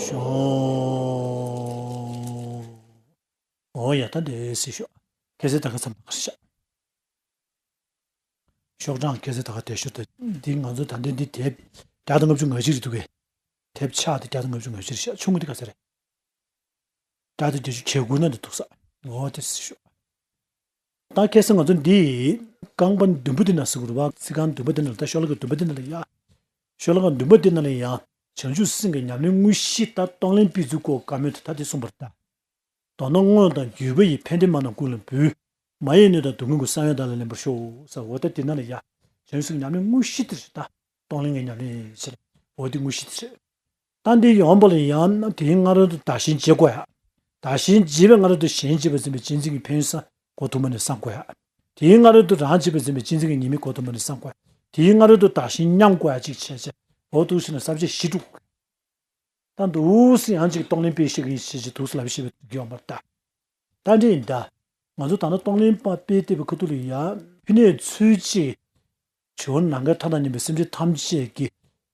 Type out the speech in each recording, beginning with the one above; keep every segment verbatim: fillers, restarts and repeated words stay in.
ཤོག་འོ་ཡ་ད་འདི་སྲིད་ཤོག་ཁ་སང་ད་ག་ཚམ་ད་ག་ཤག་ཤོག་གྲངས་ཁ་སང་ད་ག་དེ་ཤོག་ད་འདི་ང་ཚོ་ད་འདི་འདི་དེབ་བརྒྱ་དང་ལྔ་བཅུ་ང་བཞི་རེད་འདུག་གས། དེབ་ཆག་དེ་བརྒྱ་དང་ལྔ་བཅུ་ང་བཞི་རེད་ཤག་ཆུང་ངུ་དེ་ག་ཚོད་རེད། བརྒྱ་དང་བརྒྱད་ཅུ་གྱ་དགུ་ན་འདི་འདུག་ས། འོ་དེ་སྲིད་ཤོག་ད་ཁ་སང་ང་ཚོ་འདི་རྐང་པ་བདུན་པོ་འདི་ན་ཟེར་དགོས་རེད་བ། ཚིག་རྐང་བདུན་པོ་འདི་ན་ལ་ད་ཤོ་ལོ་ཀ་བདུན་པོ་འདི་ན་ལ་ཡ། ཤོ་ལོ་ཀ་བདུན་པོ་འདི་ན་ལ་ཡ། བྱང་ཆུབ་སེམས་ཀྱི་ཉམས་ལེན་དངོས་གཞི་ད་གཏོང་ལེན་སྤེལ་ཚུལ་སྐོར་བཀའ་མོལ་དེ་ད་དེ་གསུངས་པ་རེད་ད། མདོར་ན་དངོས་དང་བརྒྱུད་པ་ཡི། ཕན་བདེ་མ་རྣམས་ཀུན་ལ་འབུལ། མ་ཡི་གནོད་དང་སྡུག་བསྔལ་ཀུན། གསང་བའི་བདག་ལ་ལེན་པར་ཤོག་ཟེར་འོ་ད་འདི་ན་ལ་ཡ། བྱང་ཆུབ་སེམས་ཀྱི་ཉམས་ལེན་དངོས་གཞི་དེ་རེད་ད། གཏོང་ལེན་གྱི་ཉམས་ལེན་ཟེར། འོ་དེ་དངོས་གཞི་དེ་རེད། ད་འདི་ཡོང་བ་ལ་ཡང་དེའི་སྔ་རོལ་དུ་བདག་གཞན་བརྗེ་དགོས་ཡ། བདག་གཞན་བརྗེ་བའི་སྔ་རོལ་དུ་གཞན་གཅེས་པར་འཛིན་པའི་གཅེས་འཛིན་གྱི་ཕན་ཡོན་གོ་ཐུབ་མ་ནས་བསམ་དགོས་ཡ། དེའི་སྔ་རོལ་དུ་རང་གཅེས་པར་འཛིན་པའི་གཅེས་འཛིན་གྱི་ཉེས་དམིགས་གོ་ཐུབ་མ་ནས་བསམ་དགོས་ཡ། དེའི་སྔ་རོལ་དུ་བདག་གཞན་མཉམ་དགོས་ཡ་གཅིག་བྱས་བྱས། འོ་འདུག་ཟེར་ནས་བསམ་བྱས་བཞི་དྲུག་ད་འདུག་སེ་ཡང་གཅིག་གཏོང་ལེན་སྤེལ་ཤེས་ཀྱི་ཡིན་ཞེས་ཀྱི་འདུག་སེ་ལབ་ཤེས་པའི་ཡོང་བར་ལྟ། ད་འདྲ་ཡིན་ད། ང་ཚོ་ད་ལྟ་གཏོང་ལེན་པ་སྤེལ་བསྡད་པའི་ཁ་ཐུག་ལ་ཡ། ཕི་ནས་ཚུལ་གཅིག་བྱེ་བ་ནམ་མཁའི་མཐའ་དང་མཉམ་པའི་སེམས་ཅན་ཐམས་ཅད་ཀྱི་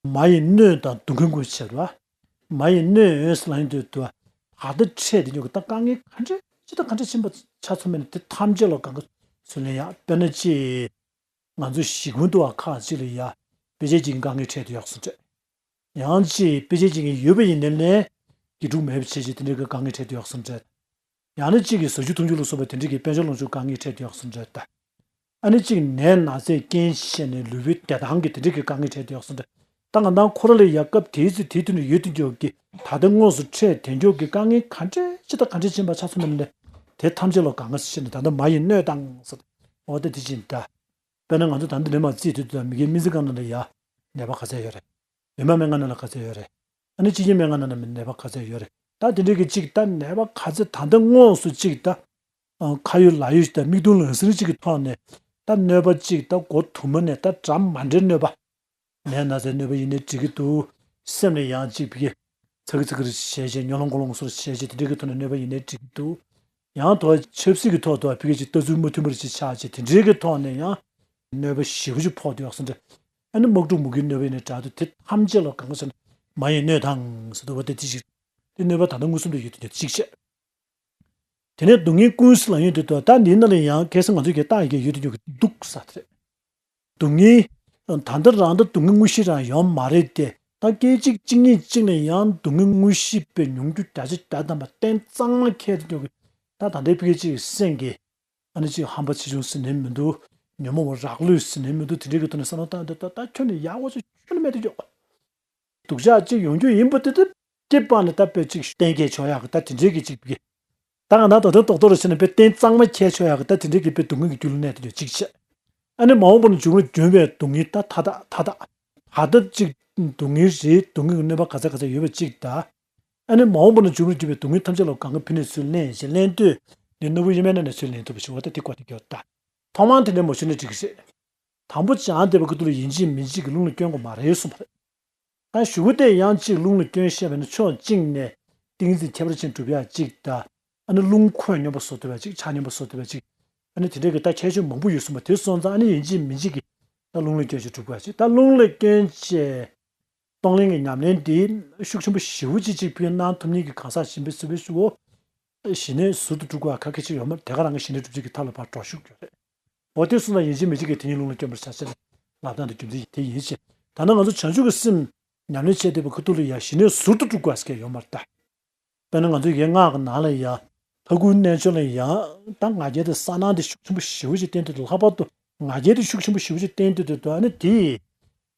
མ་ཡི་གནོད་དང་སྡུག་བསྔལ་ཀུན་བྱེད་པ། མ་ཡི་གནོད་ཟེར་ལབ་ཡོང་དུས་དུ་ད་ལྟ་འཕྲད་དེ་ཉོ་གི་ད་དཀའ་ངལ་ག་འདྲ་ཅི་ད་ག་འདྲ་ཕྱིན་པ་ཆ་ཚང་མ་ནི་དེ་ཐམས་ཅད་ལ་གང་ག་ཚུལ་ལེན་ཡ། དཔེར་ན་ཅི། ང་ཚོ་གཞིས་ཁམས་དུ་བ་ཁག་ཅིག་ལ་ཡ། དཔེ་ཆ་ཅིག་གི་དཀའ་ངལ་འཕྲད་དུ་ཡོག་སོང་འདྲ། ཡང་ཅིག་དཔེ་ཆ་ཅིག་གི་ཡོད་པ་ཡིན་ནའི་ལས། དགེ་ཕྲུག་མེད་པ་བྱས་ཅིག་དེ་འདྲའི་གི་དཀའ་ངལ་འཕྲད་དུ་ཡོག་སོང་འདྲ། ཡང་ན་གཅིག་གིས་ཟ་རྒྱུ་འཐུང་རྒྱུ་ལ་སོགས་པ་དེ་འདྲའི་གི་དཔལ་འབྱོར་ལོངས་སྤྱོད་དཀའ་ངལ་འཕྲད་དུ་ཡོག་སོང་འདྲ་ད། ཨ་ནི་གཅིག་ནད་ན་ཚས་རྐྱེན་བྱས་ནས་ལུས་པོའི་བདེ་ཐང་གི་དེ་འདྲའི་གི་དཀའ་ངལ་འཕྲད་དུ་ཡོག་སོང་འདྲ། ད་ང་དང་ཁོ་ར་ལ་ཡ་སྐབས་དེའི་ཚེ་དེའི་དུས་ནས་ཡོད་དུ་འཇོག་གི་ད་ལྟ་དངོས་སུ་འཕྲད་དེ་འཇོག་གི་དཀའ་ངལ་ག་འདྲ་ཅི་ད་ག་འདྲ་ཕྱིན་པ་ཆ་ཚང་མ་ནས་དེ་ཐམས་ཅད་ལ་གང་ག་ཟེར་ནས་ད་ལྟ་མ་ཡི་གནོད་དང་ཟེར། འོ་ད་དེ་བཞིན་ད། དཔེར་ན་ང་ཚོ་ད་ལྟ་འདྲེ་མ་རྩིས་དུས་དུ་མི་རྒན་སྨན་རྩིས་ཁང་ནང་ལ་ཡ། ནད་པ་ག་ཚད་ཡོད་རེད། འོ་མ་སྨན་ཁང་ནང་ལ་ག་ཚད་ཡོད་རེད། ཨ་ནི་སྤྱི་ཁྱབ་སྨན་ཁང་ནང་ལ་ནད་པ་ག་ཚད་ཡོད་རེད། ད་དེ་འདྲའི་གི་གཅིག་ད་ནད་པ་ག་ཚད་ད་ལྟ་དངོས་སུ་གཅིག་ད། ཁ་ཡོད་ལག་ཡོད་ད་མིག་མཐོང་ལག་ཟིན་གཅིག་གི་ཐོག་ནས་ད་གནོད་པ་གཅིག་ད་མགོ་དུ་མ་ནས་ད་འདྲ་མ་འདྲའི་གནོད་པ། ནད་ན་ཚའི་གནོད་པ་ཡིན་ནའི་འགྲིག་གི་འདུག་སེམས་ལ་ཡང་གཅིག་ཕ་གི། ཚ་གི་ཚ་གི་རེ་བྱས་བྱས་ཉོ་ལོང་མགོ་ལོང་སོར་བྱས་བྱས་དེ་འདྲའི་གི་ཐོག་ནས་གནོད་པ་ཡིན་ནའི་འགྲིག་གི་འདུག་ཡང་དོ་ཆབ་སྲིད་ཀྱི་ཐོག་ཏུ་ཕ་གི་ཅིག་ལྟ་ཚུལ་མ་མཐུན་པར་ཅིག་ཆགས་བྱས་དེ་འདྲའི་གི་ཐོག་ནས་ཡང་གནོད་པ་ཞེ་པོ་ཅིག་ཕོག་འདུག་ཡག་སོང་འདྲ། ཨ་ནི་དམག་འཁྲུག་མུ་གེའི་གནོད་པ་ཡིན་ནའི་འདྲ་འདུག་དེ་ཐམས་ཅད་ལ་གང་ག་ཟེར་ན་མ་ཡི་གནོད་དང་ཟེར་འདུག་བ། དེ་དེ་ཅིག་དེ་གནོད་པ་ད་ལྟ་མངོན་སུམ་དུ་ཡོད་དུ་ཡོད་གཅིག་བྱས། དེ་ནས་སྡུག་བསྔལ་ཀུན་ཟེར་ལབ་ཡོང་དུས་དུ་ད་འདིའི་ནང་ལ་ཡང་ཁ་སང་ང་ཚོས་ཀྱི་རྟགས་ཡི་གེ་ཡོད་དུ་ཡོད་ཀྱི་སྡུག་ཟེར་དེ་རེད། སྡུག་བསྔལ། ད་ལྟ་རང་ད་སྡུག་བསྔལ་དངོས་གཞི་རང་ཡོད་མ་རེད་དེ། ད་སྐད་ཅིག་གཅིག་ཉིད་གཅིག་ནས་ཡང་སྡུག་བསྔལ་དངོས་གཞི་དཔེ་མྱོང་རྒྱུ་བརྒྱ་ཆ་བརྒྱ་ཐམ་པ་གཏན་གཙང་མ་ཁྱེར་དུ་འཇུག་གི། ད་ད་ལྟའི་ཕ་གི་ཅིག་སེམས་ཀྱི། ཨ་ནི་ཅིག་ཧམ་པ་ཆེ་ཆུང་ཟེར་ནས་མི་འདུག་ཉོན་མོངས་པ་རགས་ལུས་ཟེར་ནས་མི་འདུག་དེ་འདྲའི་གི་ཐོག་ནས་བསམ་བློ་བཏང་དུས་ད་ད་ཁྱོན་ནས་ཡག་པོ་ཅིག་ཁྱོན་ནས་མེད་དུ་འཇོག་སྡུག་ཅག་ཅིག་ཡོང་རྒྱུ་ཡིན་པ་དེ་དེ་སྐྱེ་བ་ནས་ད་དཔེ་ཅིག་གཏན་འཁེལ་ཆོག་ཡག་གི་ད་དེ་འདྲའི་གི་ཅིག་གི། ད་ང་ད་དོ་དོན་རྡོག་རྡོག་རེ་བྱས་ན་དཔེ་གཏན་གཙང་མ་འཁེལ་ཆོག་ཡག་གི་ད་དེ་འདྲའི་གི་དཔེ་སྡུག་བསྔལ་གྱི་རྒྱུ་ལ་གནས་དེ་འདྲ་གཅིག་བྱས། ཨ་ནི་མ་འོངས་པ་ན་འབྱུང་རུ་འབྱུང་བའི་སྡུག་བསྔལ་ད་ད་ད་ད་ད་ད་ད་ཅིག་སྡུག་བསྔལ་རེད། སྡུག་བསྔལ་གྱི་གནོད་པ་ག་ཚད་ག་ཚད་ཡོད་པ་གཅིག་ད། ཨ་ནི་མ་འོངས་པ་ན་འབྱུང་རུ་འབྱུང་བའི་སྡུག་བསྔལ་ཐམས་ཅད་ལ་གང་ག་ཕི་ནས་ཚུར་ལེན་ཞེས་ལེན་དུས་འདི་ནོར་བུ་གཡེར་མའི་ནང་ནས་ཚུར་ལེན་ཐུབ་པ་ཞིག་འོ་ད་དེ་བཀོད་དེ་གྱུར་ད། ཐོག་མར་དེ་འདྲ་མ་ཞུ་ན་འགྲིག་གི་རེད། དང་པོ་སྦྱངས་བསྡད་པའི་ཁ་ཐུག་ལ་ཡིན་གཅིག་མིན་གཅིག་གི་རླུང་ལ་སྐྱོན་དགོས་མ་རེད་གསུངས་པ་རེད། ད་གཞུག་གུ་དེ་ཡང་གཅིག་རླུང་ལ་སྐྱོན་བཤད་པ་ན་ཕྱོགས་གཅིག་ནས་ཏིང་འཛིན་ཁྱད་པར་ཅན་གྲུབ་ཡག་གཅིག་དང་། ཨ་ནི་རླུང་ཁོད་སྙོམས་པ་བཟོ་ཐུབ་ཡག་གཅིག་ཆ་སྙོམས་པ་བཟོ་ཐུབ་ཡག་གཅིག་ཨ་ནི་དེ་འདྲའི་གི་ད་ཁྱད་ཆོས་མང་པོ་ཡོད་གསུངས་པ་དེ་སོང་ཙང་ཨ་ནི་ཡིན་གཅིག་མིན་གཅིག་གི་ད་རླུང་ལ་སྐྱོན་བྱས་གྲུབ་དགོས་ཡག་གཅིག་ད་རླུང་ལ་སྐྱོན་བྱས། གཏོང་ལེན་གྱི་ཉམས་ལེན་འདི་ཤུགས་ཆེན་པོ་ཞེ་པོ་ཅིག་ཅིག་ཕུལ་གནང་ཐུབ་མཁན་གྱི་གང་ཟག་གཞན་པའི་སུ་བའི་ཤུ་བོ། ཞི་གནས་ཟུར་དུ་སྒྲུབ་དགོས་ཁ་ཁ་ཅིག་ཡོད་མ་རེད། དེ་ག་རང་གི་ཞི་གནས་སྒྲུབ་བྱེད་ཀྱི་ཐབས་ལ་ཕར་འགྲོ་ཤུགས་ཡོད་རེད། འོ་དེ་སོང་ཙང་ཡིན་གཅིག་མིན་གཅིག་གི་དེ་ཉིད་རླུང་ལ་སྐྱོན་པར་བྱ་ཟེར་ལབ་སྟངས་དེ་རྒྱུ་མཚན་དེ་ཡིན་ཕྱིན། ད་ནང་ང་ཚོ་བྱང་ཆུབ་ཀྱི་སེམས་ཉམས་ལེན་བྱས་བསྡད་པའི་ཁ་ཐུག་ལ་ཡ་ཞི་གནས་ཟུར་དུ་སྒྲུབ་དགོས་ཟེར་མཁན་ཡོད་མ་རེད་ད། དཔེར་ན་ང་ཚོ་ཡན་ལག་གི་ནང་ལ་ཡ། ལྷ་སྐུའི་རྣལ་འབྱོར་ལ་ཡ། ད་ང་རྒྱལ་དང་གསལ་སྣང་དེ་ཤུགས་ཆེན་པོ་ཞེ་པོ་ཅིག་བསྟན་དུས་དུ་ལྷག་པར་དུ་ང་རྒྱལ་དེ་ཤུགས་ཆེན་པོ་ཞེ་པོ་ཅིག་བསྟན་དུས་དུ་དུ་ཨ་ནི་དེ།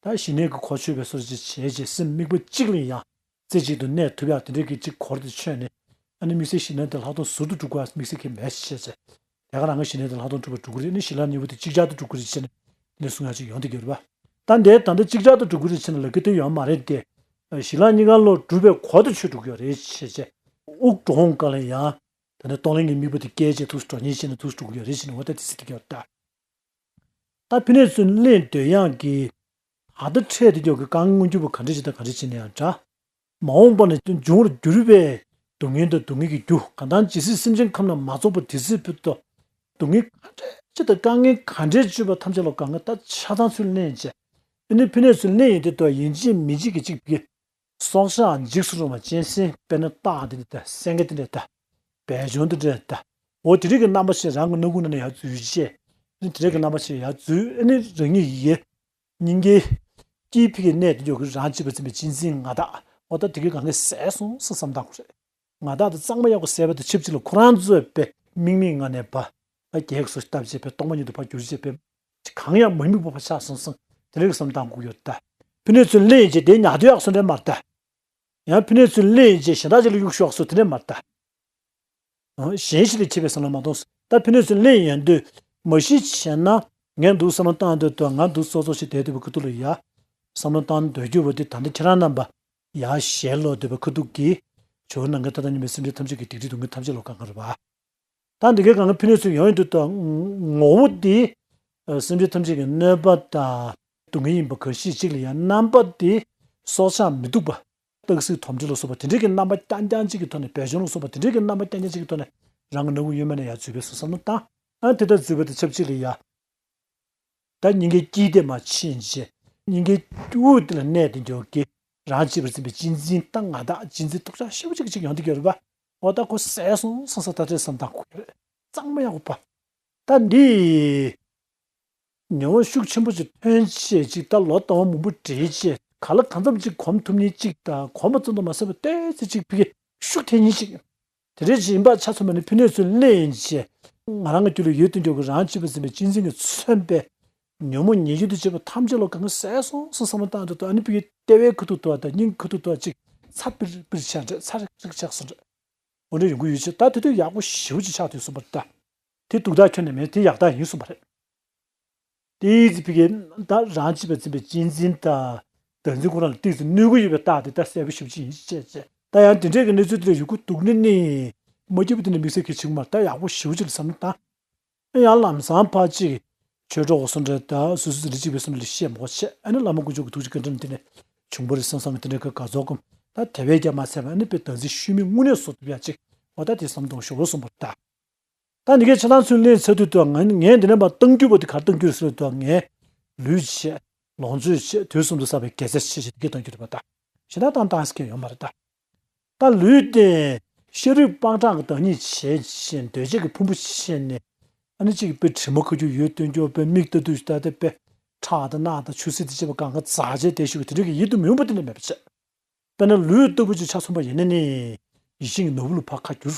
ད་ཞི་གནས་ཀྱི་གོ་ཆོད་པའི་སོར་ཅིག་བྱས་རྗེས་སེམས་དམིགས་པ་གཅིག་ལ་ཡ། རྩེ་གཅིག་ཏུ་གནས་ཐུབ་ཡག་དེ་འདྲའི་གི་གཅིག་གོ་རེ་དེ་ཆོད་ནས། ཨ་ནི་དམིགས་བསལ་ཞི་གནས་དེ་ལྷག་མཐོང་ཟུར་དུ་སྒྲུབ་དགོས་དམིགས་བསལ་གྱི་མེད་ཞེས་བྱས། དེ་ག་རང་གི་ཞི་གནས་དེ་ལྷག་མཐོང་གྲུབ་པ་སྒྲུབ་ཀྱི་རེད། ཨ་ནི་ཞི་ལྷག་གཉིས་པོ་དེ་གཅིག་ཆར་དུ་སྒྲུབ་ཀྱི་རེད་ཅེས་ནས་གསུང་ཡག་ཅིག་ཡོང་དེ་གི་རེད་པ། ད་འདི་ད་ལྟ་གཅིག་ཆར་དུ་སྒྲུབ་ཀྱི་རེད་ཅེས་ནས་ལབ་ཀྱི་དེ་ཡོད་མ་རེད་དེ། ཞི་ལྷག་གཉིས་ཀ་ལོ་སྒྲུབ་པའི་གོ་དེ་ཆོད་འགྲོ་གི་ཡོད་རེད་ཅེས་བྱས། དབུགས་འགྲོ་འོང་སྐབས་ལ་ཡང་། དེ་ནས་གཏོང་ལེན་གྱི་དམིགས་པ་དེ་སྐད་ཅིག་ཐུགས་སུ་འགྲོ་ཉིན་བྱས་ནས་ཐུགས་སུ་འགྲོ་གི་ཡོད་རེད་ཅེས་ནས་འོ་ད་དེ་སྲིད་དེ་གི་ཡོད་ད། ད་ཕི་ནས་ཚུར་གླེང་སྡོད་ཡག་གི། ད་ལྟ་འཕྲད་དེ་ཡོད་ཀྱི་དཀའ་ངལ་མངོན་གྱུར་པ་ག་འདྲ་ཅིག་དང་ག་འདྲ་ཅིག་ནས་ཡང་འདྲ། མ་འོངས་པ་ན་འབྱུང་བར་འགྱུར་བའི་སྡུག་བསྔལ་དང་སྡུག་བསྔལ་གྱི་རྒྱུ་གང་ལྟར་ཇི་སྲིད་སེམས་ཅན་ཁམས་ན་མ་རྫོགས་པ་དེ་སྲིད་ཕུལ་དུ། སྡུག་བསྔལ་ག་འདྲ་ཅིག་དང་དཀའ་ངལ་ག་འདྲ་ཅིག་པ་ཐམས་ཅད་ལ་གང་ག་ད་ཆ་ཚང་ཚུར་གླེང་བྱས། ཨ་ནི་ཕི་ནས་ཚུར་གླེང་ཡིན་དེ་དུ་ཡིན་གཅིག་མིན་གཅིག་གི་གཅིག་གི། སྲོག་ཆགས་འཇིགས་སུ་རུང་བ་གཅན་གཟན། དཔེར་ན་སྟག་དེ་འདྲ་ད། སེང་གེ་དེ་འདྲ་ད། བལ་ལྗོངས་དེ་འདྲ་ད། འོ་དེ་རིགས་ཀྱི་རྣམ་པ་ཞིག་རང་གི་སྣ་ཁུག་ནང་ནས་ཡར་འཛུལ་བྱས། ཨ་ནི་དེ་རིགས་ཀྱི་རྣམ་པ་ཞིག་ཡར་འཛུལ། ཨ་ནི་རང་ཉིད་ཀྱི་སྙིང་གའི་དཀྱིལ་ཕ་གིའི་གནས་དེ་འཇོག་གི། རང་གཅེས་པར་འཛིན་པའི་གཅེས་འཛིན་ང་བདག་འོ་ད་དེ་གའི་སྒང་ག་ཟད་སོང་ཟེར་བསམ་བཏང་དགོས་རེད། ང་བདག་དེ་གཙང་མ་ཡག་པོ་ཟད་པ་དང་ཆབས་ཅིག་ལ་ཁོ་རང་ཚོའི་དཔེ་དམིགས་མེད་ངང་ནས་ཕར་ཕར་རྒྱལ་གསོ་བཏབ་བྱས། དཔེ་སྟོང་པ་ཉིད་དུ་ཕར་བསྒྱུར་བྱས། དཔེ་གང་ཡང་མ་དམིགས་པ་ཕར་ཆགས་སོང་ཟེར་དེ་འདྲ་གི་བསམ་བཏང་དགོས་ཡོད་ད། ཕི་ནས་ཚུར་གླེང་བྱས་དེ་ཉག་དུས་ཡག་སོང་འདྲ་མ་རེད་ད། ཡང་ཕི་ནས་ཚུར་གླེང་བྱས་གཞན་དག་ཅིག་ལ་གཡུག་ཤོག་སོང་དེ་འདྲ་མ་རེད་ད། གཞན་ཞིག་ལ་ཁྱེད་པའི་བསམ་བློ་མ་གཏོང་། ད་ཕི་ནས་ཚུར་གླེང་ཡོང་དུས་མ་གཞི་བྱས་ན་ངས་འདུག་བསམ་བློ་བཏང་འདོད་དུས། ང་འདུག་སོ་སོ་ཞིག་བསྡད་འདུག་པའི་ཁ་ཐུག་ལ་ཡ། བསམ་བློ་བཏང་འདོད་རྒྱུ་བ་དེ་ད་ལྟ་ཁྱེད་རང་རྣམ་པ་ཡར་ཞལ་ལོག་འདོད་པའི་ཁ་ཐུག་གིས། ཇོ་བོ་ནམ་མཁའི་མཐའ་དང་མཉམ་པའི་སེམས་ཅན་ཐམས་ཅད་ཀྱི་སྡིག་སྒྲིབ་སྡུག་བསྔལ་ཐམས་ཅད་ལོག་གང་ག་རེད་པ། ད་འདི་གའི་སྒང་ག་ཕི་ནས་ཚུར་ཡོང་ཡོང་དུས་ད་ངོ་བོ་དེ་སེམས་ཅན་ཐམས་ཅད་ཀྱི་གནོད་པ་དང་སྡུག་བསྔལ་ཡིན་པ་གང་ཞིག་ཅིག་ལ་ཡ། རྣམ་པ་དེ་སྲོག་ཆགས་མི་སྡུག་པ། སྟག་གཟིག་དོམ་དྲེད་ལ་སོགས་པ་དེ་འདྲའི་གི་རྣམ་པ་རྐྱང་རྐྱང་གཅིག་གི་ཐོག་ནས། བལ་ལྗོངས་ལ་སོགས་པ་དེ་འདྲའི་གི་རྣམ་པ་རྐྱང་རྐྱང་གཅིག་གི་ཐོག་ནས་རང་གི་སྣ་ཁུག་གཡོན་མ་ནས་ཡར་འཛུལ་བས་སོ་བསམ་བློ་བཏང་། ཨ་དེ་ལྟར་འཛུལ་བ་དང་ཆབས་ཅིག་ལ་ཡ། ད་སྙིང་གའི་དཀྱིལ་དེ་མར་ཕྱིན་བྱས། སྙིང་གའི་དབུས་དེ་ལ་གནས་དེ་འཇོག་གི། རང་གཅེས་པར་འཛིན་པའི་གཅེས་འཛིན་ད་ང་བདག་གཅེས་འཛིན་རྟོག་བཅག་ཞེ་པོ་ཅིག་ཅིག་ཡོང་བསྡད་ཀྱི་ཡོད་རེད་པ། འོ་ད་ཁོ་ཟད་སོང་སོང་ཟེར་ད་ལྟའི་བསམ་བཏང་དགོས་ཀྱི་རེད། གཙང་མ་ཡག་པོ་པ། ད་འདི་ཉེ་བ་ཤུགས་ཆེན་པོ་ཅིག་ཐོན་བྱས་ཅིག་ད་ལོ་ཟླ་བ་མང་པོ་འབྲེལ་བྱས། ག་ལ་གང་འཚམ་ཅིག་གོམས་ཐུབ་མཁན་ཅིག་དང་། གོམས་པ་ཙམ་དུ་མ་ཟད་པར་ཏོག་ཙམ་ཅིག་ཕ་གིར་ཤུགས་ཐེབས་མཁན་ཅིག་དེ་འདྲ་ཅིག་ཡིན་པ་ཆ་མཚོན་པ་ནི། ཕི་ནས་ཚུར་གླེང་བྱས་ང་རང་གི་རྒྱུད་ལ་ཡོད་དུ་འཇོག་གི། རང་གཅེས་པར་འཛིན་པའི་གཅེས་འཛིན་གྱིས་མཚོན་པའི་ཉོན་མོངས་ཉེས་སྤྱོད་དང་བཅས་པ་ཐམས་ཅད་ལོག་གང་ག་ཟད་སོང་ཟེར་བསམ་བློ་བཏང་དུས། ཨ་ནི་ཕ་གིའི་ལྟེ་བའི་ཁ་ཐུག་ཏུ་བ་དང་སྙིང་ཁ་ཐུག་ཏུ་བ་ཅིག་ཚ་པིར་པིར་ཆགས་འདྲ། ཚ་རིག་རིག་ཆགས་སོང་འདྲ། འོ་འདྲ་ཡོང་གི་ཡོད་ཅེས། ད་དེ་དུས་ཡག་པོ་ཞེ་པོ་ཅིག་ཆགས་ཐུབ་སོང་བ་རེད་ད། དེ་སྡུག་རྟགས་ཁྱོན་ནས་མེད། དེ་ཡག་རྟགས་ཡིན་གསུངས་པ་རེད། དེའི་ཚེ་ཕ་གིའི་ད་རང་གཅེས་པར་འཛིན་པའི་གཅེས་འཛིན་དང་བདག་འཛིན་ཁོ་རང་ལ་ཏོག་ཙམ་གནོད་ཀྱི་ཡོད་པའི་རྟགས་དེ་ད་གསལ་པོ་ཞེ་པོ་ཅིག་ཡིན་ཅེས་བྱས། ད་ཡང་དེ་འདྲའི་གི་གནས་ཚུལ་དེ་ལ་ཡོང་གི་འདུག་ན་ནི། མ་སྐྱིད་པ་དེ་འདྲ་དམིགས་བསལ་གྱི་བྱུང་མ་རེད། ད་ཡག་པོ་ཞེ་པོ་ཅིག་ལ་བསམ་བློ་བཏང་། ཡང་ལམ་སང་ཕར་ཅིག་ཆོས་གྲོགས་སུ་འདྲ་ད་སུ་སུ་འདྲ་གཅིག་པའི་སུ་འདྲ་ལ་བཤད་མོ་བྱས། ཨ་ནི་བླ་མ་དཀོན་མཆོག་གི་ཐུགས་རྗེ་བཀའ་དྲིན་དེ་ནས་བྱུང་བ་རེད་བསམ་བསམ་གི་དེ་འདྲའི་གི་དགའ་ཚོར་སྒོམ། ད་དེ་བས་ཀྱང་མ་ཚད་པ་ཨ་ནི་དཔེ་བདག་འཛིན་ཤུལ་མའི་དངོས་གནས་བཟོ་ཐུབ་ཡ་ཅིག་འོ་ད་དེ་བསམ་གཏོང་ཞུ་བ་སོང་བ་རེད་ད། ད་འདི་གའི་ཆ་ཚང་ཚུར་གླེང་ཚར་དུས་ད་ང་ངས་འདི་ནས་མར་གཏང་རྒྱུ་བ་དེ་ག་རེ་གཏང་རྒྱུ་རེད་ཟེར་དུས། ངས་ལུས་བྱས། ལོངས་སྤྱོད་བྱས། དུས་གསུམ་དུ་བསགས་པའི་དགེ་རྩ་ཆེ་ཆེ་དེ་གས་གཏང་རྒྱུ་རེད་པ། ད་གཞན་དག་བཏང་བཏང་ཟེར་མཁན་ཡོད་མ་རེད་ད། ད་ལུས་དེ་ཤ་རུས་པགས་ནང་གི་བདག་ཉིད་བྱས་བྱས། འདོད་ཆགས་ཀྱི་ཕུང་པོ་བྱས་ནས། ཨ་ནི་གཅིག་དཔེ་དྲི་མ་ཁ་རྒྱུ་ཡོད་སྟོན་རྒྱུ་དཔེ་མིག་ལྟ་དུས་ད་ལྟ་དཔེ་ཁྲག་དང་རྣག་དང་ཆུ་སེར་དེ་བཅས་པ་གང་ག་འཛག་བྱས་བསྡད་ཞུ་གི་དེ་འདྲ་གི་ཡིད་དུ་མི་འོང་པ་དེ་འདྲ་མེད་པ་བྱས། དཔེར་ན་ལུས་ལྟ་བུ་ཅིག་ཆ་མཚོན་པ་ཡིན་ན་ནི། ཡིད་བཞིན་གྱི་ནོར་བུ་ལ་ཕར་ཁ་བསྒྱུར།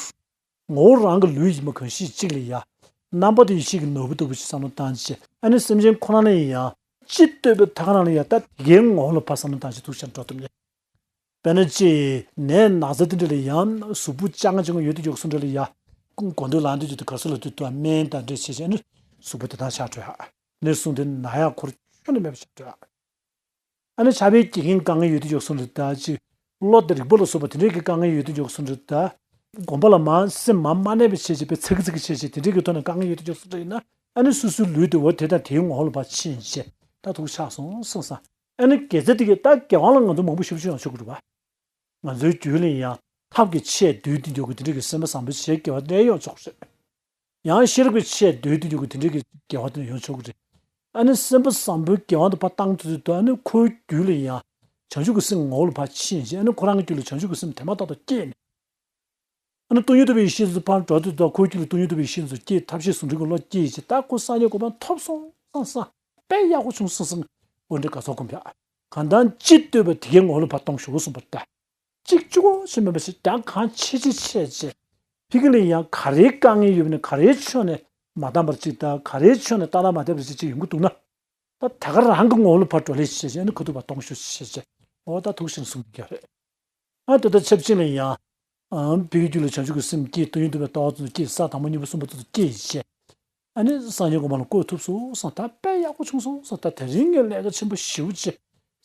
ངོ་བོ་རང་གི་ལུས་ཡིན་པ་གང་ཞིག་ཅིག་ལ་ཡ། རྣམ་པ་དེ་ཡིད་བཞིན་གྱི་ནོར་བུ་ལྟ་བུ་ཅིག་བསམ་བློ་བཏང་བྱས། ཨ་ནི་སེམས་ཅན་ཁོ་རང་ལ་ཡང་ཅི་ལྟོས་པའི་ཐད་ཀ་རང་ལ་ཡ་ད་དེ་གའི་ངོ་བོ་ལ་ཕར་བསམ་བློ་བཏང་བྱས་ཐུགས་ཆེན་འགྲོ་ཐུབ་ནས། དཔེར་ན་ཅིག་ནད་ན་ཚ་དེ་འདྲ་ལ་ཡང་གཟུགས་པོ་ཅང་ཅང་ཡོད་དུ་འཇོག་སོང་འདྲ་ལ་ཡ། དགོས་འདོད་ལངས་དུས་ཀྱི་དུས་ག་ཚོད་ལ་དུས་དུ་སྨན་དང་འདྲ་བྱས་བྱས་ནི་གཟུགས་པོ་དེ་དག་ཆགས་འགྲོ་ཡ། ནད་ཟུངས་དེ་ན་ཡ་འཁོར་ཁྱོན་ནས་མེད་པ་ཆགས་འགྲོ་ཡ། ཨ་ནི་ཆགས་པའི་རྐྱེན་དཀའ་ངལ་ཡོད་དུ་འཇོག་སོང་འདྲ་ད་ཅིག་བློ་དང་རིག་པ་ལ་སོགས་པ་དེ་འདྲའི་གི་དཀའ་ངལ་ཡོད་དུ་འཇོག་སོང་འདྲ་ད། སྒོམ་པ་ལ་མ་སེམས་མ་མ་གནས་པའི་བྱས་བྱས་པའི་ཚ་གི་ཚ་གི་བྱས་བྱས་དེ་འདྲའི་གི་ཐོག་ནས་དཀའ་ངལ་ཡོད་དུ་འཇོག་སོང་འདྲ་ཡིན་ན། ཨ་ནི་སོ་སོའི་ལུས་དེ་འོ་དེ་དང་དེའི་ངོ་བོ་ལ་ཕར་ཕྱིན་བྱས་ད་ཐུགས་ཆགས་སོང་སོང་ས། ཨ་ནི་དགེ་རྩ་དེ་གས་ད་དགེ་དབང་ལ་ང་ཚོ་མང་པོ་ཞེ་པོ་ཅིག་ཡོང་ཆོག་གི་རེད་བ། ང་ཚོའི་རྒྱུད་ལ་ཡང་ཐབས་ཀྱི་ཆས་བསྡུས་ཏེ་འཇོག་གི་དེ་འདྲ་གི་སེམས་པ་བཟང་པོ་བྱས་དགེ་བ་དེ་ཡོང་ཆོག་གི་རེད། ཡང་ཤེས་རབ་ཀྱི་ཆས་བསྡུས་ཏེ་འཇོག་གི་དེ་འདྲ་གི་དགེ་བ་དེ་ཡོང་ཆོག་གི་རེད། ཨ་ནི་སེམས་པ་བཟང་པོའི་དགེ་བ་དེ་ཕར་བཏང་ཐུབ་ཚུལ་དུ་ཨ་ནི་ཁོའི་རྒྱུད་ལ་ཡང་བྱང་ཆུབ་ཀྱི་སེམས་ངོ་བོ་ལ་ཕར་ཕྱིན་བྱས། ཨ་ནི་ཁོ་རང་གི་རྒྱུད་ལ་བྱང་ཆུབ་ཀྱི་སེམས་དེ་མ་ཐག་ཏུ་སྐྱེས་ནས། ཨ་ནི་སྟོང་ཉིད་རྟོགས་པའི་ཡེ་ཤེས་སུ་ཕར་འགྲོ་དུས་ད་ཁོའི་རྒྱུད་ལ་སྟོང་ཉིད་རྟོགས་པའི་ཡེ་ཤེས་སུ་སྐྱེས། ཐབས་ཤེས་ཟུང་འབྲེལ་གྱི་བློ་སྐྱེས་བྱས། ད་ཁོ་སངས་རྒྱས་གོ་འཕང་ཐོབ་སོང་བསམ་བསམ། དཔེ་ཡག་པོ་བྱུང་སོང་བསམ། འོ་འདྲའི་དགའ་ཚོར་སྒོམ་ཡག་གང་ལྟར་ཅི་ལྟོས་པ་དེ་གའི་ངོ་བོ་ལ་ཕར་གཏོང་ཞུ་དགོས་གསུངས་པ་ལྟར། གཅིག་གཅིག་པོ་ཞིག་མིན་པ་ཞིག་ཀྱང་གང་ཆེ་ཆེ་ཆེ་ཆེ། ཕ་གི་ལ་ཡང་ག་རེའི་དཀའ་ངལ་ཡོད་པ་ནས་ག་རེའི་ཕྱོགས་ནས་མ་འདང་བར་ཅིག་དང་། ག་རེའི་ཕྱོགས་ནས་ཏག་ཏག་མ་བསྡད་པར་ཅིག་ཅིག་ཡོང་གི་འདུག་ན། ད་ད་ག་རང་གི་ངོ་བོ་ལ་ཕར་བགྲོ་གླེང་བྱེད་བྱེད། ཨ་ནི་ཁ་ཐུག་ཕར་གཏོང་ཞུ་བྱེད་བྱེད། འོ་ད་ཐུགས་ཆེན་གསུང་གི་རེད། ཨ་དེ་ལྟར་ཆབས་ཅིག་ལ་ཡང་། ཨ་ཕ་གི་རྒྱུད་ལ་བྱང་ཆུབ་ཀྱི་སེམས་སྐྱེས། སྟོང་ཉིད་རྟོགས་པའི་རྟོགས་ཚུལ་སྐྱེས། ས་དང་པོ་གཉིས་པ་གསུམ་པ་དེ་ཚོ་སྐྱེས་བྱས། ཨ་ནི་སངས་རྒྱས་གོ་འཕང་ལ་བཀོད་ཐུབ་སོང་བསམ། ད་དཔེ་ཡག་པོ་བྱུང་སོང་བསམ། ད་དེ་རིང་ངས་ལས་ཀ་ཆེན་པོ་ཞེ་པོ་ཅིག་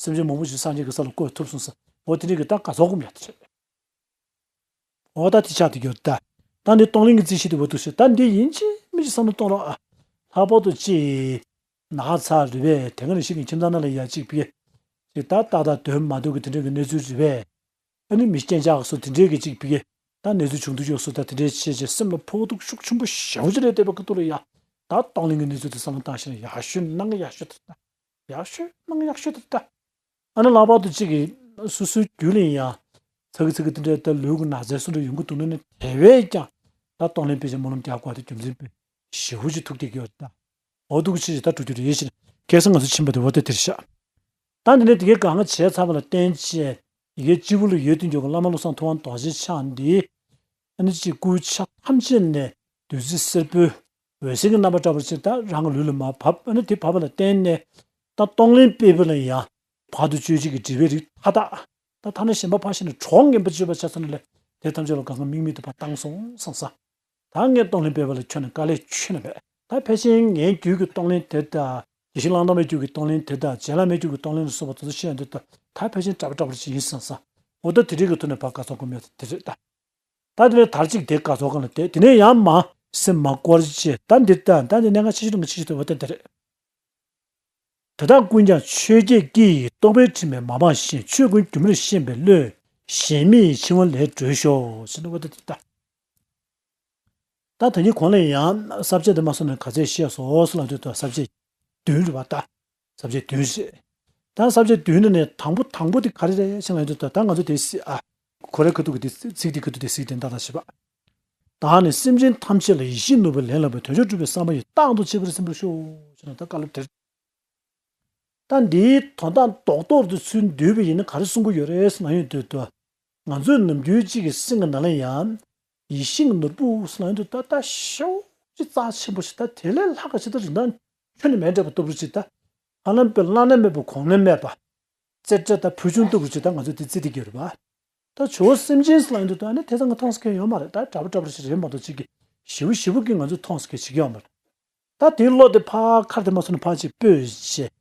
སེམས་ཅན་མང་པོ་ཞིག་སངས་རྒྱས་ཀྱི་ས་ལ་བཀོད་ཐུབ་སོང་བསམ། འོ་དེ་རིགས་ཀྱི་ད་དགའ་ཚོར་སྒོམ་ཡག་དེ་རེད། འོ་ད་དེ་ཆགས་དེ་གྱུར་ད། ད་འདི་གཏོང་ལེན་གྱི་རྩིས་གཞི་དེ་བར་དུ་ཞུ། ད་འདི་ཡིན་གཅིག་མིན་གཅིག་བསམ་བློ་གཏོང་རོགས་ཨ། ལྷག་པར་དུ་ཅིག་ན་ཚ་རེད་པས། དེ་ག་ནང་བཞིན་གྱི་ཁྱིམ་ཚང་ནང་ལ་ཡ་ཅིག་ཕ་གི་ཅིག་ད་ཏག་ཏག་སྡོད་མ་ཐུབ་ཀྱི་དེ་འདྲ་གི་གནས་ཚུལ་རེད་པས། ཨ་ནི་མི་རྐྱང་ཅག་སོགས་དེ་འདྲའི་གི་ཅིག་ཕ་གི་ད་གནས་ཚུལ་བྱུང་དུས་ཡོད་སོགས། ད་དེ་འདྲའི་བྱས་བྱས་སེམས་ལ་ཕོག་ཐུག་ཤུགས་ཆེན་པོ་ཞེ་པོ་ཅིག་རེད་བསྡད་པའི་ཁ་ཐུག་ལ་ཡ། ད་གཏོང་ལེན་གྱི་གནས་ཚུལ་དེ་བསམ་བློ་བཏང་ཤེས་ན་ཡག་ཤོས་གནང་གི་ཡག་ཤོས་དེ་རེད་ད། ཡག་ཤོས་གནང་གི་ཡག་ཤོས་དེ་རེད་ད། ཨ་ནི་ལྷག་པར་དུ་ཅིག་གི་ སོ་སོའི་རྒྱུད་ལ་ཡང་ཚ་གི་ཚ་གི་དེ་འདྲའི་ད་ལུས་ཀྱི་ན་ཚ་སོགས་འདྲ་ཡོང་གི་འདུག་ན་ནི་དེ་བས་ཀྱང་ད་གཏོང་ལེན་སྤེལ་བྱ་སྨོན་ལམ་རྒྱག་དགོས་དེ་རྒྱུ་མཚན་དཔེ་ཞེ་པོ་ཅིག་ཐུག་བསྡད་ཀྱི་ཡོད་ད། འོ་འདུག་ཅི་ཞིག་ད་འགྲོ་རྒྱུ་རེད་ཞེས་ཁ་སང་ང་ཚོ་ཕྱིན་པ་དེ་འོ་ད་དེར་བཞག་ད་འདི་ནས་དེ་གའི་གང་བྱས་ཚར་བ་ལ་བརྟེན་བྱས་ཡི་གེ་སྤྱི་བོ་ལ་ཡོད་དུ་འཇོག་གི་བླ་མ་བློ་བཟང་ཐུབ་དབང་རྡོ་རྗེ་འཆང་འདི་ཨ་ནི་ཅིག་སྐུའི་ཆ་ཐམས་ཅད་ནས་བདུད་རྩི་སེར་པོའི་འོད་ཟེར་གྱི་རྣམ་པ་འདྲ་བར་ཅིག་ད་རང་གི་ལུས་ལ་མར་བབས། ཨ་ནི་དེ་བབས་པ་ལ་བརྟེན་ནས་ད་གཏོང་ལེན་སྤེལ་བ་ལ་ཡང་བར་དུ་གཅོད་བྱེད་ཀྱི་སྒྲིབ་པའི་རིགས་མཐའ་དག་ད་ཐ་ན་གཞན་པ་ཕར་ཕྱིན་ནས་གྲོགས་ངན་པ་སྤྱོད་པ་ཆ་ཚང་ལ་དེ་ཐམས་ཅད་ལ་གང་ག་དམིགས་མེད་དུ་ཕར་བཏང་སོང་བསམ་ས། ད་ངས་གཏོང་ལེན་སྤེལ་བ་ལ་ཁྱོན་ནས་དཀའ་ལས་ཁྱོན་ནས་མེད། ད་ཕལ་ཆེར་ངའི་རྒྱུད་ཀྱི་གཏོང་ལེན་དེ་དང་། དགེ་བཤེས་གླང་དར་མའི་རྒྱུད་ཀྱི་གཏོང་ལེན་དེ་དང་། རྗེ་བླ་མའི་རྒྱུད་ཀྱི་གཏོང་ལེན་ལ་སོགས་པ་དེ་ཚོ་བཤད་ཡོང་དུས་ད་ད་ཕལ་ཆེར་འདྲ་པོ་འདྲ་པོ་ཅིག་ཡིན་བསམ་ས། འོ་ད་དེ་རིགས་ཀྱི་ཐོག་ནས་ཕར་དགའ་ཚོར་དགོས་མེད་དེ་རེད་ད། ད་དེ་ནས་དར་ཅིག་དེ་དགའ་ཚོར་སྒང་ལ་བསྡད། དེ་ནས་ཡང་མར་སེམས་མར་བསྐོར་བྱས། ད་འདིར་ད་ད་འདི་གནད་འགག་ཆེ་ཤོས་དང་ཆེ་ཤོས་དེ་འོ་ད་དེ་རེད། དེ་དག་ཀུན་ཀྱང་ཆོས་བརྒྱད་ཀྱི་རྟོག་པའི་དྲི་མས་མ་སྦངས་ཤིང་། ཆོས་ཀུན་སྒྱུ་མར་ཤེས་པའི་བློས་ཞེན་མེད་འཆིང་བ་ལས་གྲོལ་ཤོག་ཟེར་ནས་འོ་ད་དེ་ལྟ། ད་ད་ནི་གོང་ལ་ཡང་ས་བཅད་དེ་མ་སོང་ནས་ག་ཚད་བཤད་སོང་ཟེར་ལབ་དུས་ད་ས་བཅད་བདུན་རེད་པ་ད། ས་བཅད་བདུན་རེད། ད་ས་བཅད་བདུན་ནང་ནས་དང་པོ་དང་པོ་དེ་ག་རེ་རེད་ཟེར་ལབ་དུས་ད་ད་ང་ཚོ་དེ་སི་ཨ། ཁོ་རའི་ཁ་ཐུག་གི་དེ་ཚིག་དེ་ཁ་ཐུག་དེ་ཚིག་དེ་ད་ད་བྱེད་པ། བདག་ནི་སེམས་ཅན་ཐམས་ཅད་ལ་ཡིད་བཞིན་ནོར་བུ་ལས་ལྷག་པའི་དོན་མཆོག་སྒྲུབ་པའི་བསམ་པ་ཡིས་རྟག་ཏུ་གཅེས་པར་འཛིན་པར་ཤོག་ཅེས་ན་ད་བཀའ་སློབ་དེར། ད་འདིའི་དོན་དག་རྡོག་རྡོག་ཏུ་ཚུར་འདུས་པ་ཡིན་ན་ག་རེ་གསུང་གི་ཡོད་རེད་ཟེར་ན་ཡོང་དུས་ད། ང་ཚོས་ནམ་རྒྱུན་གཅིག་གི་སེམས་ཀྱི་ནང་ལ་ཡང་ཡིད་བཞིན་གྱི་ནོར་བུ་ཟེར་ན་ཡོང་དུས་ད་ད་ཤོག་ཅིག་རྩ་ཆེན་པོ་ཞིག་ད་དེ་ལས་ལྷག་ག་ཞིག་ད་རིན་ཐང་ཁྱོན་ནས་མེད་འདྲ་པོ་ལྟ་བུ་ཞིག་ད། ཧ་ལམ་པའི་བླ་ན་མེད་པ་གོང་ན་མེད་པ། རྩེ་གྲས་དང་ཕུལ་བྱུང་ལྟ་བུ་ཅིག་ད་ང་ཚོས་དེ་བརྩི་བསྡད་ཀྱི་ཡོད་རེད་པ། ད་ཇོ་བོ་སེམས་ཅན་ཟེར་ལབ་ཡོང་དུས་ད་ནི་དེ་ཚོ་ང་མཐོང་སྐལ་ཡོད་མ་རེད། ད་འདྲ་པོ་འདྲ་པོ་ཞིག་རེད་མ་གཏོགས་ཅིག་གི་ཞེ་པོ་ཞེ་པོ་གི་ང་ཚོས་མཐོང་སྐལ་བྱེད་ཀྱི་ཡོད་མ་རེད། ད་དེའི་བློ་དེ་ཕར་ཁར་དེ་མ་སོང་ནས་ཕར་ཅིག་སྤོས་བྱས།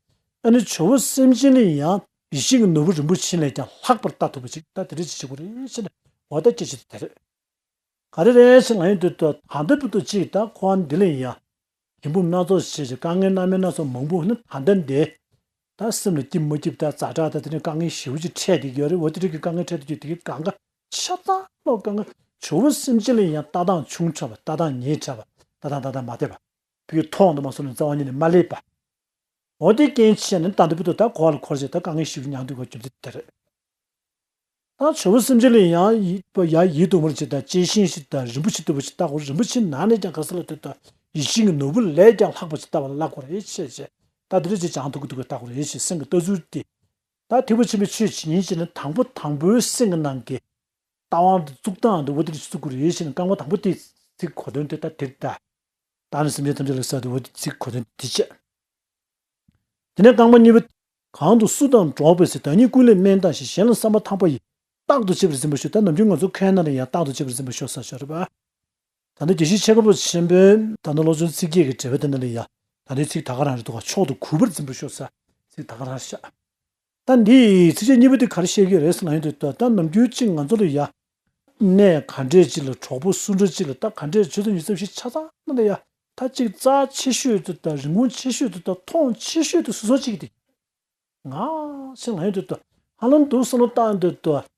ཨ་ནི་ཇོ་བོ་སེམས་ཅན་ལ་ཡང་ཡིད་བཞིན་གྱི་ནོར་བུ་རིན་པོ་ཆེ་ལས་ཀྱང་ལྷག་པར་ལྟ་ཐུབ་པ་ཅིག་ད་དེ་འདྲ་ཅིག་བྱེད་དགོས་རེད་ཟེར་ནས་འོ་ད་སྐད་ཆ་དེ་དེ་རེད། ག་རེ་རེད་ཟེར་ལབ་ཡོང་དུས་ད་ད་ལྟ་བར་དུ་ཅིག་ད་ཁོ་འདི་ལ་ཡང་ཞིབ་འཇུག་སྣ་ཚོགས་བྱས་ཤིང་དཀའ་ངལ་སྣ་མིན་སྣ་ཚོགས་མང་པོ་ནི་ད་ལྟ་འདི་ད་སེམས་ལ་སྐྱིད་མ་སྐྱིད་ད་ཛ་དྲག་ད་དེ་ནས་དཀའ་ངལ་ཞེ་པོ་ཅིག་འཕྲད་བསྡད་ཀྱི་ཡོད་རེད། འོ་དེ་རིགས་ཀྱི་དཀའ་ངལ་འཕྲད་དུས་ཀྱི་དེ་གི་གང་ག་ཆ་ཚང་ལོ་གང་ག་ཇོ་བོ་སེམས་ཅན་ལ་ཡང་ལྟ་སྟངས་ཆུང་དྲགས་པ། ལྟ་སྟངས་ཉེ་དྲགས་པ། ལྟ་སྟངས་ལྟ་སྟངས་མ་བདེ་བ། བུའི་མཐོང་དུ་མ་སོང་ནས་རྩ་བ་ཉིད་ནས་མ་སླེབས་པ། འོ་དེ་རྐྱེན་བྱས་ནས་ད་ལྟ་བར་དུ་ད་གོ་བ་ལ་འཁོར་བྱས་ད་དཀའ་ངལ་ཞིག་མྱངས་དུས་གོ་རྒྱུ་མཚན་དེ་རེད། ད་ཇོ་བོ་སེམས་ཅན་ལ་ཡང་ཡིད་ཡང་ཡིད་དུ་འོང་བ་ཅིག་དང་གཅེས་ཤིང་ཞིག་དང་རིན་པོ་ཆེ་ལྟ་བུ་ཞིག་ལྟ་དགོས། རིན་པོ་ཆེ་ནང་ནས་ཀྱང་ག་ས་ལ་ལྟོས་དང་ཡིད་བཞིན་གྱི་ནོར་བུ་ལས་ཀྱང་ལྷག་པ་ཞིག་ལྟ་བ་ལ་བསླབ་དགོས་རེད་ཅེས་བྱས། ད་འདི་འདྲ་ཅིག་སྦྱང་ཐུབ་ཀྱི་འདུག་གས་ལྟ་དགོས་རེད་ཅེས་སེམས་ཀྱི་ལྟ་ཚུལ་དེ། ད་ཐེག་པ་ཆེན་པོའི་ཆོས་ཇི་སྙེད་ཅིག་ནི་དང་པོ་དང་པོའི་སེམས་ཀྱི་ནང་གི་ལྟ་བ་འདི་བཙུགས་སྟངས་འདི་འོ་དེ་འདྲ་ཞིག་བཙུགས་དགོས་རེད་ཅེས་ནས་རྐང་པ་དང་པོ་དེའི་ཚིག་གོ་དོན་དེ་ད་དེ་རེད་ད། བདག་ནི་སེམས་ཅན་ཐམས་ཅད་ལ་ཟེར་དེ་འོ་དེ་ཚིག་གོ་དོན་དེ་བྱས། དེ་ནས་རྐང་པ་གཉིས་པ། གང་དུ་སུ་དང་འགྲོགས་པའི་ཚེ། བདག་ཉིད་ཀུན་ལས་དམན་བཏང་ཞིང་། གཞན་ལ་བསམ་པ་ཐག་པ་ཡིས། རྟག་ཏུ་གཅེས་པར་འཛིན་པར་ཤོག་ད་ནམ་རྒྱུན་ང་ཚོ་ཁའི་ནང་ལ་ཡང་རྟག་ཏུ་གཅེས་པར་འཛིན་པར་ཤོག་ཟེར་ཤོག་རེད་པ། ད་ལྟ་དགེ་བཤེས་ཆེ་དགའ་པོ་ཆེན་པོས་ད་ལྟ་བློ་སྦྱོང་ཚིག་བརྒྱད་ཀྱི་འགྲེལ་པ་དེ་ནང་ལ་ཡང་ད་ལྟའི་ཚིག་ད་ག་རང་རེད་འདུག་ག་མཆོག་ཏུ་གུས་པར་འཛིན་པར་ཤོག་ཟེར་ཚིག་ད་ག་རང་བཞག་ད་འདི་ཚིགས་བཅད་གཉིས་པ་འདི་ག་རེ་བཤད་ཀྱི་རེད་ཟེར་ན་ཡོང་དུས་ད་ནམ་རྒྱུན་གཅིག་ང་ཚོ་ལ་ཡ། གནས་ག་འདྲས་ཅིག་ལ་གྲོགས་པོ་སུ་འདྲ་ཅིག་ལ་ད་ག་འདྲས་ཆུ་ཚོད་ཉི་ཤུ་རྩ་བཞི་ཆ་ཚང་ནང་ལ་ཡ། ད་གཅིག་རྩ་ཆེ་ཤོས་དེ་དང་རིན་གོང་ཆེ་ཤོས་དེ་དང་མཐོང་ཆེ་ཤོས་དེ་སོ་སོ་གཅིག་དེ། ང་ཚོ་ལ་ཡོང་དུས་ད་ཧ་ལམ་འདུག་བསམ་བློ་བཏང་དུས་ད།